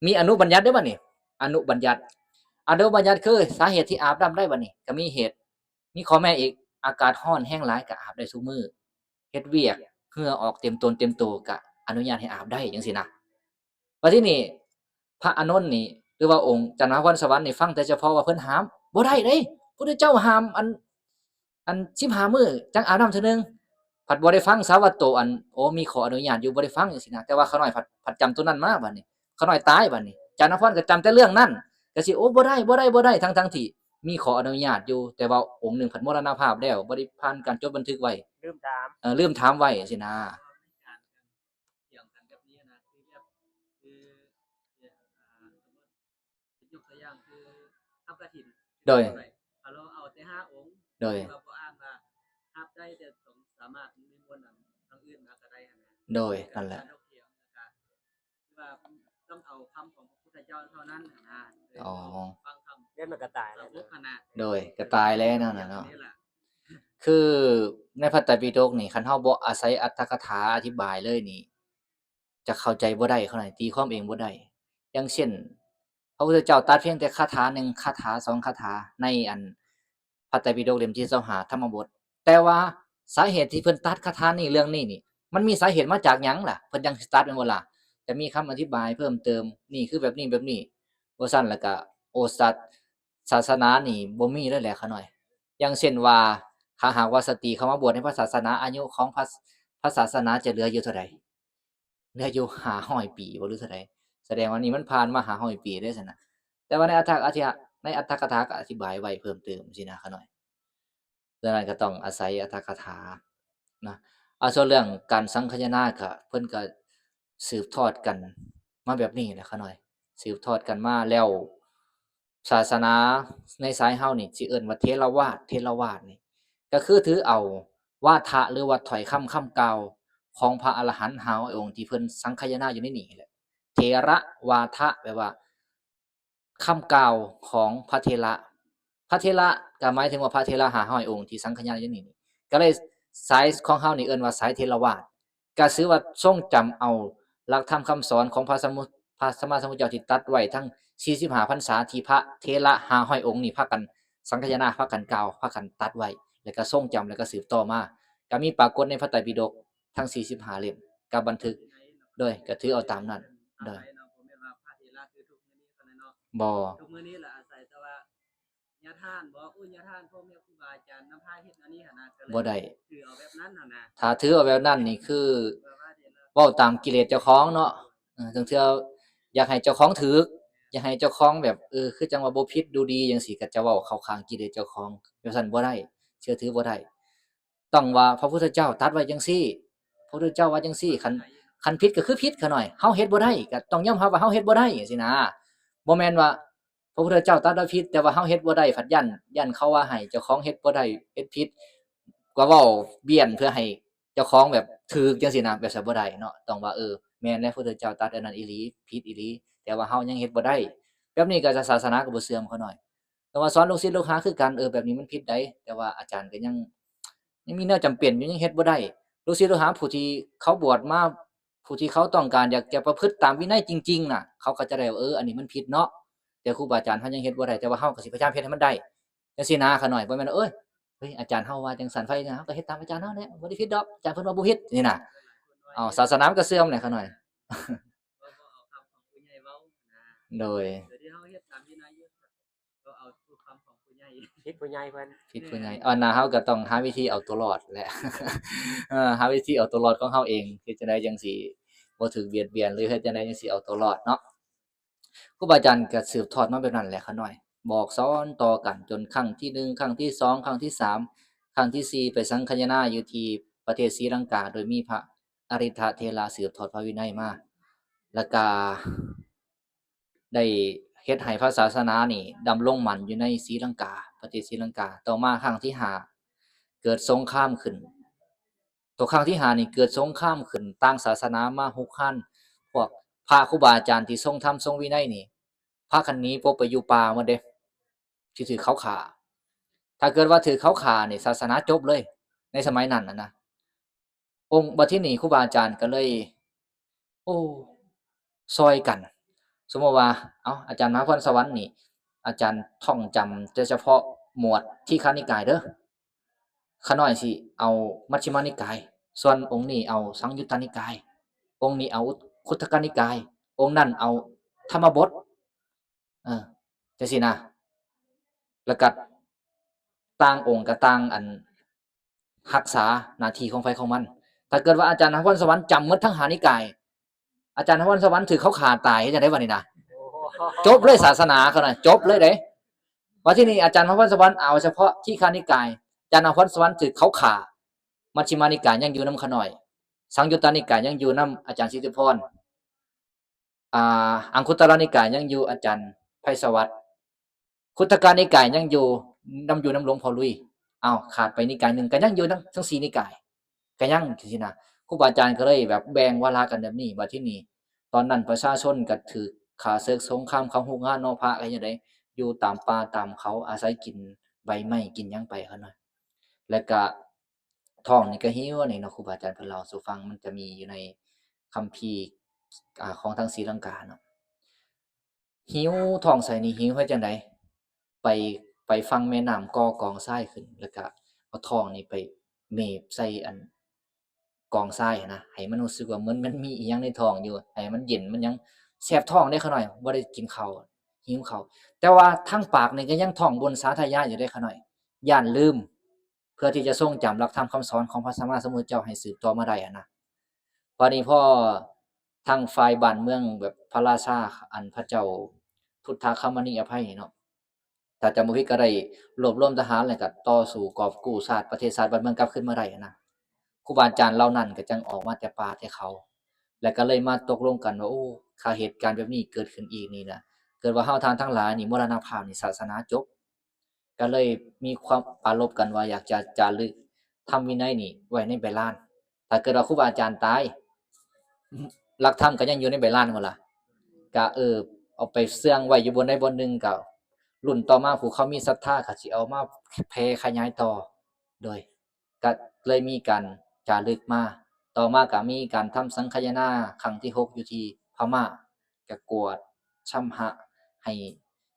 ມີອະນຸບັນຍັດເດ້ບັດນີ້ ອະນຸບັນຍັດ ອະນຸບັນຍັດຄືສາເຫດທີ່ອາບນ້ຳໄດ້ບັດນີ້ ກໍມີເຫດ ມີຂໍ້ແມ້ອີກ ອາກາດຮ້ອນແຮງຫຼາຍກໍອາບໄດ້ຊຸມື້ ເຮັດວຽກເຫື່ອອອກເຕັມຕົນເຕັມໂຕກໍອະນຸຍາດໃຫ້ອາບໄດ້ ຈັ່ງຊີ້ນະ. ບັດທີນີ້ພະອານົນນີ້ ຫຼືວ່າອົງຈັນມະຫາພອນສະຫວັນນີ້ ຟັງແຕ່ສະເພາະວ່າເພິ່ນຫ້າມ ບໍ່ໄດ້ເດ້ ພຸດທະເຈົ້າຫ້າມ ອັນ ອັນສິບຫ້າມື້ຈັ່ງອາບນ້ຳເທື່ອໜຶ່ງ ພັດບໍ່ໄດ້ຟັງສາວັດໂຕ ອັນ ໂອ້ ມີຂໍອະນຸຍາດຢູ່ ບໍ່ໄດ້ຟັງຈັ່ງຊີ້ນະ. ແຕ່ວ່າຂະນ້ອຍພັດ ພັດຈຳໂຕນັ້ນມາບັດນີ້ ຂະນ້ອຍຕາຍບັດນີ້ ຈັນມະຫາພອນກໍຈຳແຕ່ເລື່ອງນັ້ນ ກໍຊິ ໂອ້ ບໍ່ໄດ້ ບໍ່ໄດ້ ບໍ່ໄດ້ ທັງໆທີ່ມີຂໍອະນຸຍາດຢູ່ ແຕ່ວ່າອົງໜຶ່ງພັດມໍລະນະພາບແລ້ວ ບໍ່ໄດ້ຜ່ານການຈົດບັນທຶກໄວ້ ລືມຖາມ ເອີ ລືມຖາມໄວ້ຈັ່ງຊີ້ນະ. ຖຽງກັນແບບນີ້ນະ ຄືແບບ ຄື ອ່າ ສົມມຸດ ຍົກຕົວຢ່າງຄືຮັບກະຖິນ ໂດຍ ເຮົາເອົາແຕ່ຫ້າອົງ ໂດຍ ເຮົາບໍ່ອ້າງວ່າຮັບໄດ້ ແຕ່ຕ້ອງສາມາດນິມົນອັນທາງອື່ນມາກໍໄດ້ຫັ້ນນະ ໂດຍ ນັ້ນແຫຼະ ການຖກຖຽງ ແລ້ວກໍຄືວ່າຕ້ອງເອົາຄຳຂອງພະພຸດທະເຈົ້າເທົ່ານັ້ນຫັ້ນນະ ອໍ ຟັງຄຳ ແລ້ວມັນກໍຕາຍແລ້ວ ສາວົກຫັ້ນນະ ໂດຍ ກໍຕາຍແລ້ວນັ້ນນະເນາະ ແບບນີ້ແຫຼະ ຄືໃນພະໄຕປິດົກນີ້ ຄັນເຮົາບໍ່ອາໄສອັດຖະກະຖາອະທິບາຍເລີຍນີ້ ຈະເຂົ້າໃຈບໍ່ໄດ້ ເຂົານັ້ນຕີຄວາມເອງບໍ່ໄດ້. ຢ່າງເຊັ່ນ ພະພຸດທະເຈົ້າຕັດພຽງແຕ່ຄາຖາໜຶ່ງ ຄາຖາສອງ ຄາຖາ ໃນອັນ ພະໄຕປິດົກເຫຼັ້ມທີຊາວຫ້າ ທຳມະບົດ ແຕ່ວ່າສາເຫດທີ່ເພິ່ນຕັດຄາຖານີ້ ເລື່ອງນີ້ນີ້ ມັນມີສາເຫດມາຈາກຫຍັງລະ ເພິ່ນຈັ່ງຊິຕັດແມ່ນບໍ່ລະ? ຈະມີຄຳອະທິບາຍເພີ່ມເຕີມ ນີ້ຄືແບບນີ້ແບບນີ້ ບໍ່ຊັ້ນລະກະ ໂອ ສາ ສາສະໜານີ້ບໍ່ມີເລີຍແຫຼະຂະນ້ອຍ. ຢ່າງເຊັ່ນວ່າ ຖ້າຫາກວ່າສະຕີເຂົ້າມາບວດໃນພະສາສະໜາ ອາຍຸຂອງພະ ພະສາສະໜາຈະເຫຼືອຢູ່ເທົ່າໃດ? ເຫຼືອຢູ່ຫ້າຮ້ອຍປີບໍ່ ຫຼືເທົ່າໃດ? ສະແດງວ່ານີ້ມັນຜ່ານມາຫ້າຮ້ອຍປີເດ້ຊັ້ນນະ. ແຕ່ວ່າໃນອັດຖະ ອະທິ ໃນອັດຖະກະຖາກໍອະທິບາຍໄວ້ເພີ່ມເຕີມຊີ້ນະຂະນ້ອຍ. ສະນັ້ນກໍຕ້ອງອາໄສອັດຖະກະຖານະ. ອາ ສ່ວນເລື່ອງການສັງຄະຍະນາກໍ ເພິ່ນກໍສືບທອດກັນມາແບບນີ້ແຫຼະຂະນ້ອຍ. ສືບທອດກັນມາແລ້ວ ສາສະໜາໃນສາຍເຮົານີ້ຊິເອີ້ນວ່າເຖລະວາດ, ເຖລະວາດນີ້ກໍຄືຖືເອົາວາທະ ຫຼືວ່າຖ້ອຍຄຳຄຳກ່າວຂອງພະອະລະຫັນຫ້າຮ້ອຍອົງທີ່ເພິ່ນສັງຄະຍະນາຢູ່ໃນນີ້ແຫຼະ. ເຖລະວາທະ ແປວ່າຄຳກ່າວຂອງພະເຖລະ, ພະເຖລະກໍໝາຍເຖິງວ່າພະເຖລະຫ້າຮ້ອຍອົງທີ່ສັງຄະຍະນາຢູ່ໃນນີ້ ກໍເລີຍສາຍຂອງເຮົານີ້ເອີ້ນວ່າສາຍເຖລະວາດ. ກະຖືວ່າຊົງຈຳເອົາຫຼັກທຳຄຳສອນຂອງພະສຳມຸ ພະສຳມາສຳພຸດທະເຈົ້າທີ່ຕັດໄວ້ທັງສີ່ສິບຫ້າພັນສາ ທີ່ພະເຖລະຫ້າຮ້ອຍອົງນີ້ພາກັນສັງຄະຍະນາ ພາກັນກ່າວ ພາກັນຕັດໄວ້ ແລ້ວກະຊົງຈຳ ແລ້ວກະສືບຕໍ່ມາ ກະມີປາກົດໃນພະໄຕປິດົກທັງສີ່ສິບຫ້າເຫຼັ້ມ ກະບັນທຶກ ໂດຍ ກະຖືເອົາຕາມນັ້ນ ໂດຍ ພະເຖລະຄືທຸກມື້ນີ້ ບໍ່ ທຸກມື້ນີ້ລະອາໄສແຕ່ວ່າຍາທານ ບໍ່ອຸຍາທານ ພໍ່ແມ່ຄູບາອາຈານນຳພາເຮັດອັນນີ້ຫັ້ນນະ ກໍເລີຍບໍ່ໄດ້ ຖືເອົາແບບນັ້ນຫັ້ນນະ ຖ້າຖືເອົາແບບນັ້ນນີ້ຄື ແບບວ່າເດນ ເວົ້າຕາມກິເລດເຈົ້າຂອງເນາະ ເອີ ລາງເທື່ອຢາກໃຫ້ເຈົ້າຂອງຖືກ ຢາກໃຫ້ເຈົ້າຂອງແບບ ເອີ ຄືຈັ່ງວ່າບໍ່ຜິດດູດີຈັ່ງຊີ້ ກໍຈະເວົ້າເຂົ້າຂ້າງກິເລດເຈົ້າຂອງ ແບບຊັ້ນບໍ່ໄດ້ ເຊື່ອຖືບໍ່ໄດ້. ຕ້ອງວ່າພະພຸດທະເຈົ້າຕັດໄວ້ຈັ່ງຊີ້ ພະພຸດທະເຈົ້າວ່າຈັ່ງຊີ້ ຄັນ ຄັນຜິດກໍຄືຜິດຂະນ້ອຍ ເຮົາເຮັດບໍ່ໄດ້ ກໍຕ້ອງຍອມຮັບວ່າເຮົາເຮັດບໍ່ໄດ້ຈັ່ງຊີ້ນະ ບໍ່ແມ່ນວ່າພະພຸດທະເຈົ້າຕັດວ່າຜິດ ແຕ່ວ່າເຮົາເຮັດບໍ່ໄດ້ ພັດຢ້ານ ຢ້ານເຂົາວ່າໃຫ້ເຈົ້າຂອງເຮັດບໍ່ໄດ້ ເຮັດຜິດ ກໍເວົ້າບຽນເພື່ອໃຫ້ເຈົ້າຂອງແບບຖືກຈັ່ງຊີ້ນະ ແບບຊັ້ນບໍ່ໄດ້ເນາະ ຕ້ອງວ່າ ເອີ ແມ່ນແຫຼະ ພະພຸດທະເຈົ້າຕັດອັນນັ້ນອີ່ຫຼີ ຜິດອີ່ຫຼີ ແຕ່ວ່າເຮົາຍັງເຮັດບໍ່ໄດ້ ແບບນີ້ກໍສາສະໜາກໍບໍ່ເຊື່ອມຂະນ້ອຍ. ແຕ່ວ່າສອນລູກສິດລູກຫາຄືກັນ ເອີ ແບບນີ້ມັນຜິດໃດ ແຕ່ວ່າອາຈານກໍຍັງ ຍັງມີແນວຈຳເປັນຢູ່ ຍັງເຮັດບໍ່ໄດ້ ລູກສິດລູກຫາຜູ້ທີ່ເຂົາບວດມາ ຜູ້ທີ່ເຂົາຕ້ອງການຢາກຈະປະພຶດຕາມວິໄນຈິງໆນະ ເຂົາກໍຈະໄດ້ວ່າ ເອີ ອັນນີ້ມັນຜິດເນາະ ແຕ່ຄູບາອາຈານເຮົາຍັງເຮັດບໍ່ໄດ້ ແຕ່ວ່າເຮົາກໍຊິພະຍາຍາມເຮັດໃຫ້ມັນໄດ້ ຈັ່ງຊີ້ນະຂະນ້ອຍ ບໍ່ແມ່ນ ໂອ້ຍ ເຮົາອາຈານເຮົາວ່າຈັ່ງຊັ້ນ ໄປເຮົາກໍເຮັດຕາມອາຈານເຮົາແຫຼະ ບໍ່ໄດ້ຜິດດອກ ອາຈານເພິ່ນວ່າບໍ່ຜິດ ນີ້ນະ ເອົາ ສາສະໜາມັນກໍເສື່ອມແຫຼະຂະນ້ອຍ ໂດຍ ເຮົາເຮັດຕາມວິໄນຢູ່ ກໍເອົາຜູ້ຄຳຂອງຜູ້ໃຫຍ່ ຜິດຜູ້ໃຫຍ່ເພິ່ນ ຜິດຜູ້ໃຫຍ່ ອັນນະ ເຮົາກໍຕ້ອງຫາວິທີເອົາຕົວລອດແຫຼະ ເອີ ຫາວິທີເອົາຕົວລອດຂອງເຮົາເອງ ເຮັດຈັ່ງໃດຈັ່ງຊິບໍ່ຖືກບຽດບຽນ ຫຼືເຮັດຈັ່ງໃດຈັ່ງຊິເອົາຕົວລອດເນາະ. ຄູບາອາຈານກໍສືບທອດມາແບບນັ້ນແຫຼະຂະນ້ອຍ ບອກສອນຕໍ່ກັນຈົນຄັ້ງທີໜຶ່ງ ຄັ້ງທີສອງ ຄັ້ງທີສາມ ຄັ້ງທີສີ່ ໄປສັງຄະຍານາຢູ່ທີ່ປະເທດສີລັງກາ ໂດຍມີພະອະລິດທະເຖລະສືບທອດພະວິໄນມາ ແລ້ວກະ ໄດ້ເຮັດໃຫ້ພະສາສະໜານີ້ດຳລົງໝັ້ນຢູ່ໃນສີລັງກາ ປະເທດສີລັງກາ. ຕໍ່ມາຄັ້ງທີຫ້າ ເກີດສົງຄາມຂຶ້ນ. ຕົວຄັ້ງທີຫ້ານີ້ເກີດສົງຄາມຂຶ້ນ ຕ່າງສາສະໜາມາຮຸກຮານ ພວກພະຄູບາອາຈານທີ່ຊົງທຳຊົງວິໄນນີ້ ພາກັນໜີປົບໄປຢູ່ປ່າໝົດເດ້ ຊິຖືກເຂົາຂ້າ. ຖ້າເກີດວ່າຖືກເຂົາຂ້ານີ້ ສາສະໜາຈົບເລີຍ ໃນສະໄໝນັ້ນນະ. ອົງ ບັດທີນີ້ຄູບາອາຈານກໍເລີຍ ໂອ້ ຊ່ອຍກັນ ສົມມຸດວ່າ ເອົາ ອາຈານມະຫາພອນສະຫວັນນີ້ ອາຈານທ່ອງຈຳແຕ່ສະເພາະໝວດທີຄະນິກາຍເດີ ຂ້ານ້ອຍຊິເອົາມັດຊິມະນິກາຍ ສ່ວນອົງນີ້ເອົາສັງຍຸດຕານິກາຍ ອົງນີ້ເອົາຄຸດທະການິກາຍ ອົງນັ້ນເອົາທຳມະບົດ ເອີ ຈັ່ງຊີ້ນະ ແລ້ວກໍຕ່າງອົງກໍຕ່າງອັນ ຮັກສາໜ້າທີ່ຂອງໃຜຂອງມັນ. ຖ້າເກີດວ່າອາຈານນະຄອນສະຫວັນຈຳໝົດທັງຫ້ານິກາຍ ອາຈານນະຄອນສະຫວັນຖືກເຂົາຂ້າຕາຍ ເຮັດຈັ່ງໃດບັດນີ້ນະ? ຈົບເລີຍສາສະໜາເຂົານະ ຈົບເລີຍເດ້. ບັດທີນີ້ອາຈານນະຄອນສະຫວັນເອົາສະເພາະທີຄະນິກາຍ ອາຈານນະຄອນສະຫວັນຖືກເຂົາຂ້າ ມັດຊິມານິກາຍຍັງຢູ່ນຳຂ້ານ້ອຍ ສັງຍຸດຕານິກາຍຍັງຢູ່ນຳອາຈານສິດທິພອນ. ອ່າ ອັງຄຸດຕະລະນິກາຍຍັງຢູ່ອາຈານໄພສະຫວັດ ຄຸດທະການິກາຍຍັງຢູ່ນຳ ຢູ່ນຳຫຼວງພໍ່ລຸຍ ອ້າວ ຂາດໄປນິກາຍໜຶ່ງ ກໍຍັງຢູ່ນຳທັງສີ່ນິກາຍ ກໍຍັງຊີ້ນະ. ຄູບາອາຈານກໍເລີຍແບບແບ່ງວາລະກັນແບບນີ້. ບັດທີນີ້ຕອນນັ້ນປະຊາຊົນກໍຖືກຂ້າເສິກສົງຄາມ ເຂົາຮຸກຮານເນາະ ພະກໍເຮັດໃດ ຢູ່ຕາມປ່າຕາມເຂົາ ອາໄສກິນໃບໄມ້ກິນຫຍັງໄປຫັ້ນນະ ແລ້ວກະ ທ້ອງນີ້ກໍຫິວ ອັນນີ້ເນາະ ຄູບາອາຈານເພິ່ນເລົ່າສູ່ຟັງ ມັນຈະມີຢູ່ໃນຄຳພີ ອ່າ ຂອງທາງສີລັງກາເນາະ ຫິວ ທ້ອງໃສ່ນີ້ຫິວເຮັດຈັ່ງໃດ? ໄປ ໄປຝັ່ງແມ່ນ້ຳ ກໍ່ກອງຊາຍຂຶ້ນ ແລ້ວກະເອົາທ້ອງນີ້ໄປເໝບໃສ່ອັນກອງຊາຍຫັ້ນນະ ໃຫ້ມັນຮູ້ສຶກວ່າເໝືອນມັນມີອີ່ຫຍັງໃນທ້ອງຢູ່ ໃຫ້ມັນເຢັນມັນຫຍັງ ແສບທ້ອງເດ້ຂ້ານ້ອຍ ບໍ່ໄດ້ກິນເຂົ້າ ຫິວເຂົ້າ ແຕ່ວ່າທາງປາກນີ້ກໍຍັງທ້ອງບົ່ນສາທະຍາຍຢູ່ເດ້ຂ້ານ້ອຍ ຢ້ານລືມ ເພື່ອທີ່ຈະຊົງຈຳຫຼັກທຳຄຳສອນຂອງພະສຳມາສຳພຸດທະເຈົ້າໃຫ້ສືບຕໍ່ມາໄດ້ຫັ້ນນະ. ບາດນີ້ພໍທາງຝ່າຍບ້ານເມືອງແບບພະລາຊາ ອັນ ພະເຈົ້າພຸດທະຄຳມະນີອະໄພນີ້ເນາະ ຖ້າຈຳບໍ່ຜິດກໍໄດ້ລວບລວມທະຫານ ແລ້ວກໍຕໍ່ສູ້ກອບກູ້ຊາດ ປະເທດຊາດບ້ານເມືອງກັບຄືນມາໄດ້ຫັ້ນນະ. ຄູບາອາຈານເຫຼົ່ານັ້ນກໍຈັ່ງອອກມາແຕ່ປ່າແຕ່ເຂົາ ແລ້ວກໍເລີຍມາຕົກລົງກັນວ່າ ໂອ້ ຖ້າເຫດການແບບນີ້ເກີດຂຶ້ນອີກນີ້ນະ ເກີດວ່າເຮົາທ່ານທັງຫຼາຍນີ້ມໍລະນະພາບນີ້ ສາສະໜາຈົບ. ກໍເລີຍມີຄວາມປາລົບກັນວ່າຢາກຈະຈາລຶກທຳວິໄນນີ້ໄວ້ໃນໃບລານ ຖ້າເກີດວ່າຄູບາອາຈານຕາຍ ຫຼັກທຳກໍຍັງຢູ່ໃນໃບລານພຸ້ນລະ ກະ ເອີ ເອົາໄປເຊື່ອງໄວ້ຢູ່ບ່ອນໃດບ່ອນໜຶ່ງ ກະລຸ້ນຕໍ່ມາຜູ້ເຂົາມີສັດທາກໍຊິເອົາມາແຜ່ຂະຫຍາຍຕໍ່ ໂດຍ ກະເລີຍມີການຈາລຶກມາ. ຕໍ່ມາກະມີການທຳສັງຄະຍະນາຄັ້ງທີຫົກຢູ່ທີ່ພະມ້າ ກະກວດຊຳຮະໃຫ້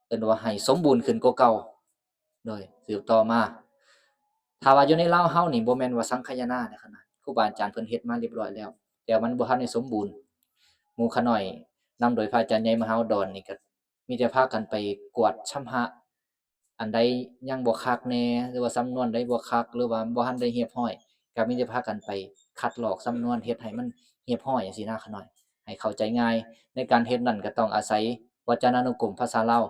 ເອີ້ນວ່າໃຫ້ສົມບູນຂຶ້ນກວ່າເກົ່າ ໂດຍສືບຕໍ່ມາ. ຖ້າວ່າຢູ່ໃນລາວເຮົານີ້ ບໍ່ແມ່ນວ່າສັງຄະຍະນາເດ້ ຄະນະ ຄູບາອາຈານເພິ່ນເຮັດມາລຽບຮ້ອຍແລ້ວ ແຕ່ມັນບໍ່ທັນໄດ້ສົມບູນ. ໝູ່ຂ້ານ້ອຍນຳໂດຍພະອາຈານໃຫຍ່ມະຫາອຸດອນນີ້ ກະ ມີແຕ່ພາກັນໄປກວດຊຳຮະ ອັນໃດຍັງບໍ່ຄັກແດ່ ຫຼືວ່າສຳນວນໃດບໍ່ຄັກ ຫຼືວ່າບໍ່ທັນໄດ້ຮຽບຮ້ອຍ ກໍມີແຕ່ພາກັນໄປຄັດລອກສຳນວນ ເຮັດໃຫ້ມັນຮຽບຮ້ອຍຈັ່ງຊີ້ນະ ຂ້ານ້ອຍ ໃຫ້ເຂົ້າໃຈງ່າຍ. ໃນການເຮັດນັ້ນກໍຕ້ອງອາໄສວັດຈະນານຸກົມພາສາລາວ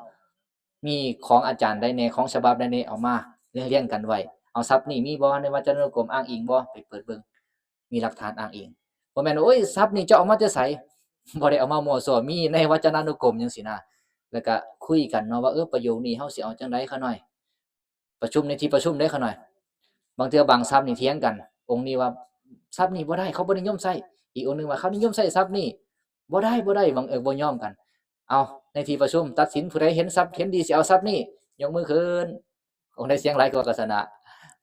ມີຂອງອາຈານໃດແດ່ ຂອງສະບັບໃດແດ່ ເອົາມາລຽງໆກັນໄວ້. ເອົາ ສັບນີ້ມີບໍ່ໃນວັດຈະນານຸກົມ ອ້າງອີງບໍ່? ໄປເປີດເບິ່ງ ມີຫຼັກຖານອ້າງອີງ. ບໍ່ແມ່ນ ໂອ້ຍ ສັບນີ້ເຈົ້າເອົາມາແຕ່ໃສ? ບໍ່ໄດ້ເອົາມາມົ້ວຊັ້ວ ມີໃນວັດຈະນານຸກົມຈັ່ງຊີ້ນະ. ແລ້ວກະຄຸຍກັນເນາະວ່າ ເອີ ປະໂຫຍກນີ້ເຮົາຊິເອົາຈັ່ງໃດ ຂ້ານ້ອຍ? ປະຊຸມໃນທີ່ປະຊຸມເດ້ ຂ້ານ້ອຍ. ບາງເທື່ອບາງສັບນີ້ຖຽງກັນ, ອົງນີ້ວ່າ ສັບນີ້ບໍ່ໄດ້ ເຂົາບໍ່ນິຍົມໃຊ້, ອີກອົງໜຶ່ງວ່າ ເຂົານິຍົມໃຊ້ສັບນີ້ ບໍ່ໄດ້ ບໍ່ໄດ້ ບັງເອີຍບໍ່ຍອມກັນ. ເອົາ ໃນທີ່ປະຊຸມຕັດສິນ ຜູ້ໃດເຫັນສັບ ເຫັນດີຊິເອົາສັບນີ້ ຍົກມືຂຶ້ນ. ອົງໃດສຽງຫຼາຍກວ່າກໍຊະນະ.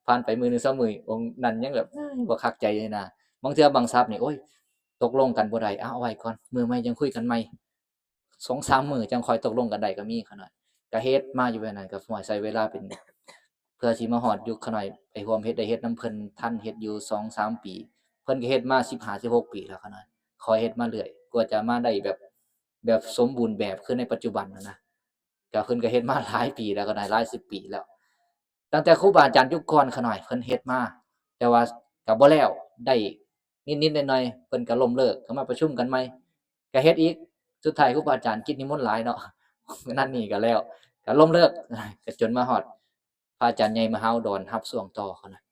ຜ່ານໄປມື້ໜຶ່ງສອງມື້ ອົງນັ້ນຍັງແບບ ເອີຍ ບໍ່ຄັກໃຈເລີຍນະ. ບາງເທື່ອບາງສັບນີ້ ໂອ້ຍ ຕົກລົງກັນບໍ່ໄດ້ ເອົາ ເອົາໄວ້ກ່ອນ ມື້ໃໝ່ຈັ່ງຄຸຍກັນໃໝ່ ສອງສາມມື້ຈັ່ງຄ່ອຍຕົກລົງກັນໄດ້ກໍມີ ຂ້ານ້ອຍ. ກໍເຮັດມາຢູ່ແບບນັ້ນ ກໍຫ້ວຍ ໃຊ້ເວລາເປັນ ເພື່ອຊິມາຮອດຍຸກຂ້ານ້ອຍໄປຮ່ວມເຮັດ ໄດ້ເຮັດນຳເພິ່ນ ທັນເຮັດຢູ່ສອງສາມປີ. ເພິ່ນກໍເຮັດມາສິບຫ້າສິບຫົກປີແລ້ວ ຂ້ານ້ອຍ ຂ້ອຍເຮັດມາເລື້ອຍ ກວ່າຈະມາໄດ້ແບບ ແບບສົມບູນແບບຄືໃນປັດຈຸບັນຫັ້ນນະ. ກໍເພິ່ນກໍເຮັດມາຫຼາຍປີແລ້ວ ກໍໄດ້ຫຼາຍສິບປີແລ້ວ ຕັ້ງແຕ່ຄູບາອາຈານຍຸກກ່ອນ ຂ້ານ້ອຍ ເພິ່ນເຮັດມາ ແຕ່ວ່າກໍບໍ່ແລ້ວ ໄດ້ນິດໆໜ້ອຍໆ ເພິ່ນກໍລົ້ມເລີກ ກໍມາປະຊຸມກັນໃໝ່ ກໍເຮັດອີກ. ສຸດທ້າຍຄູບາອາຈານກິດນິມົນຫຼາຍເນາະ ນັ້ນນີ້ກໍແລ້ວ ກໍລົ້ມເລີກ ກໍຈົນມາຮອດພະອາຈານໃຫຍ່ມະຫາອຸດອນ ຮັບຊ່ວງຕໍ່ ຂ້ານ້ອຍ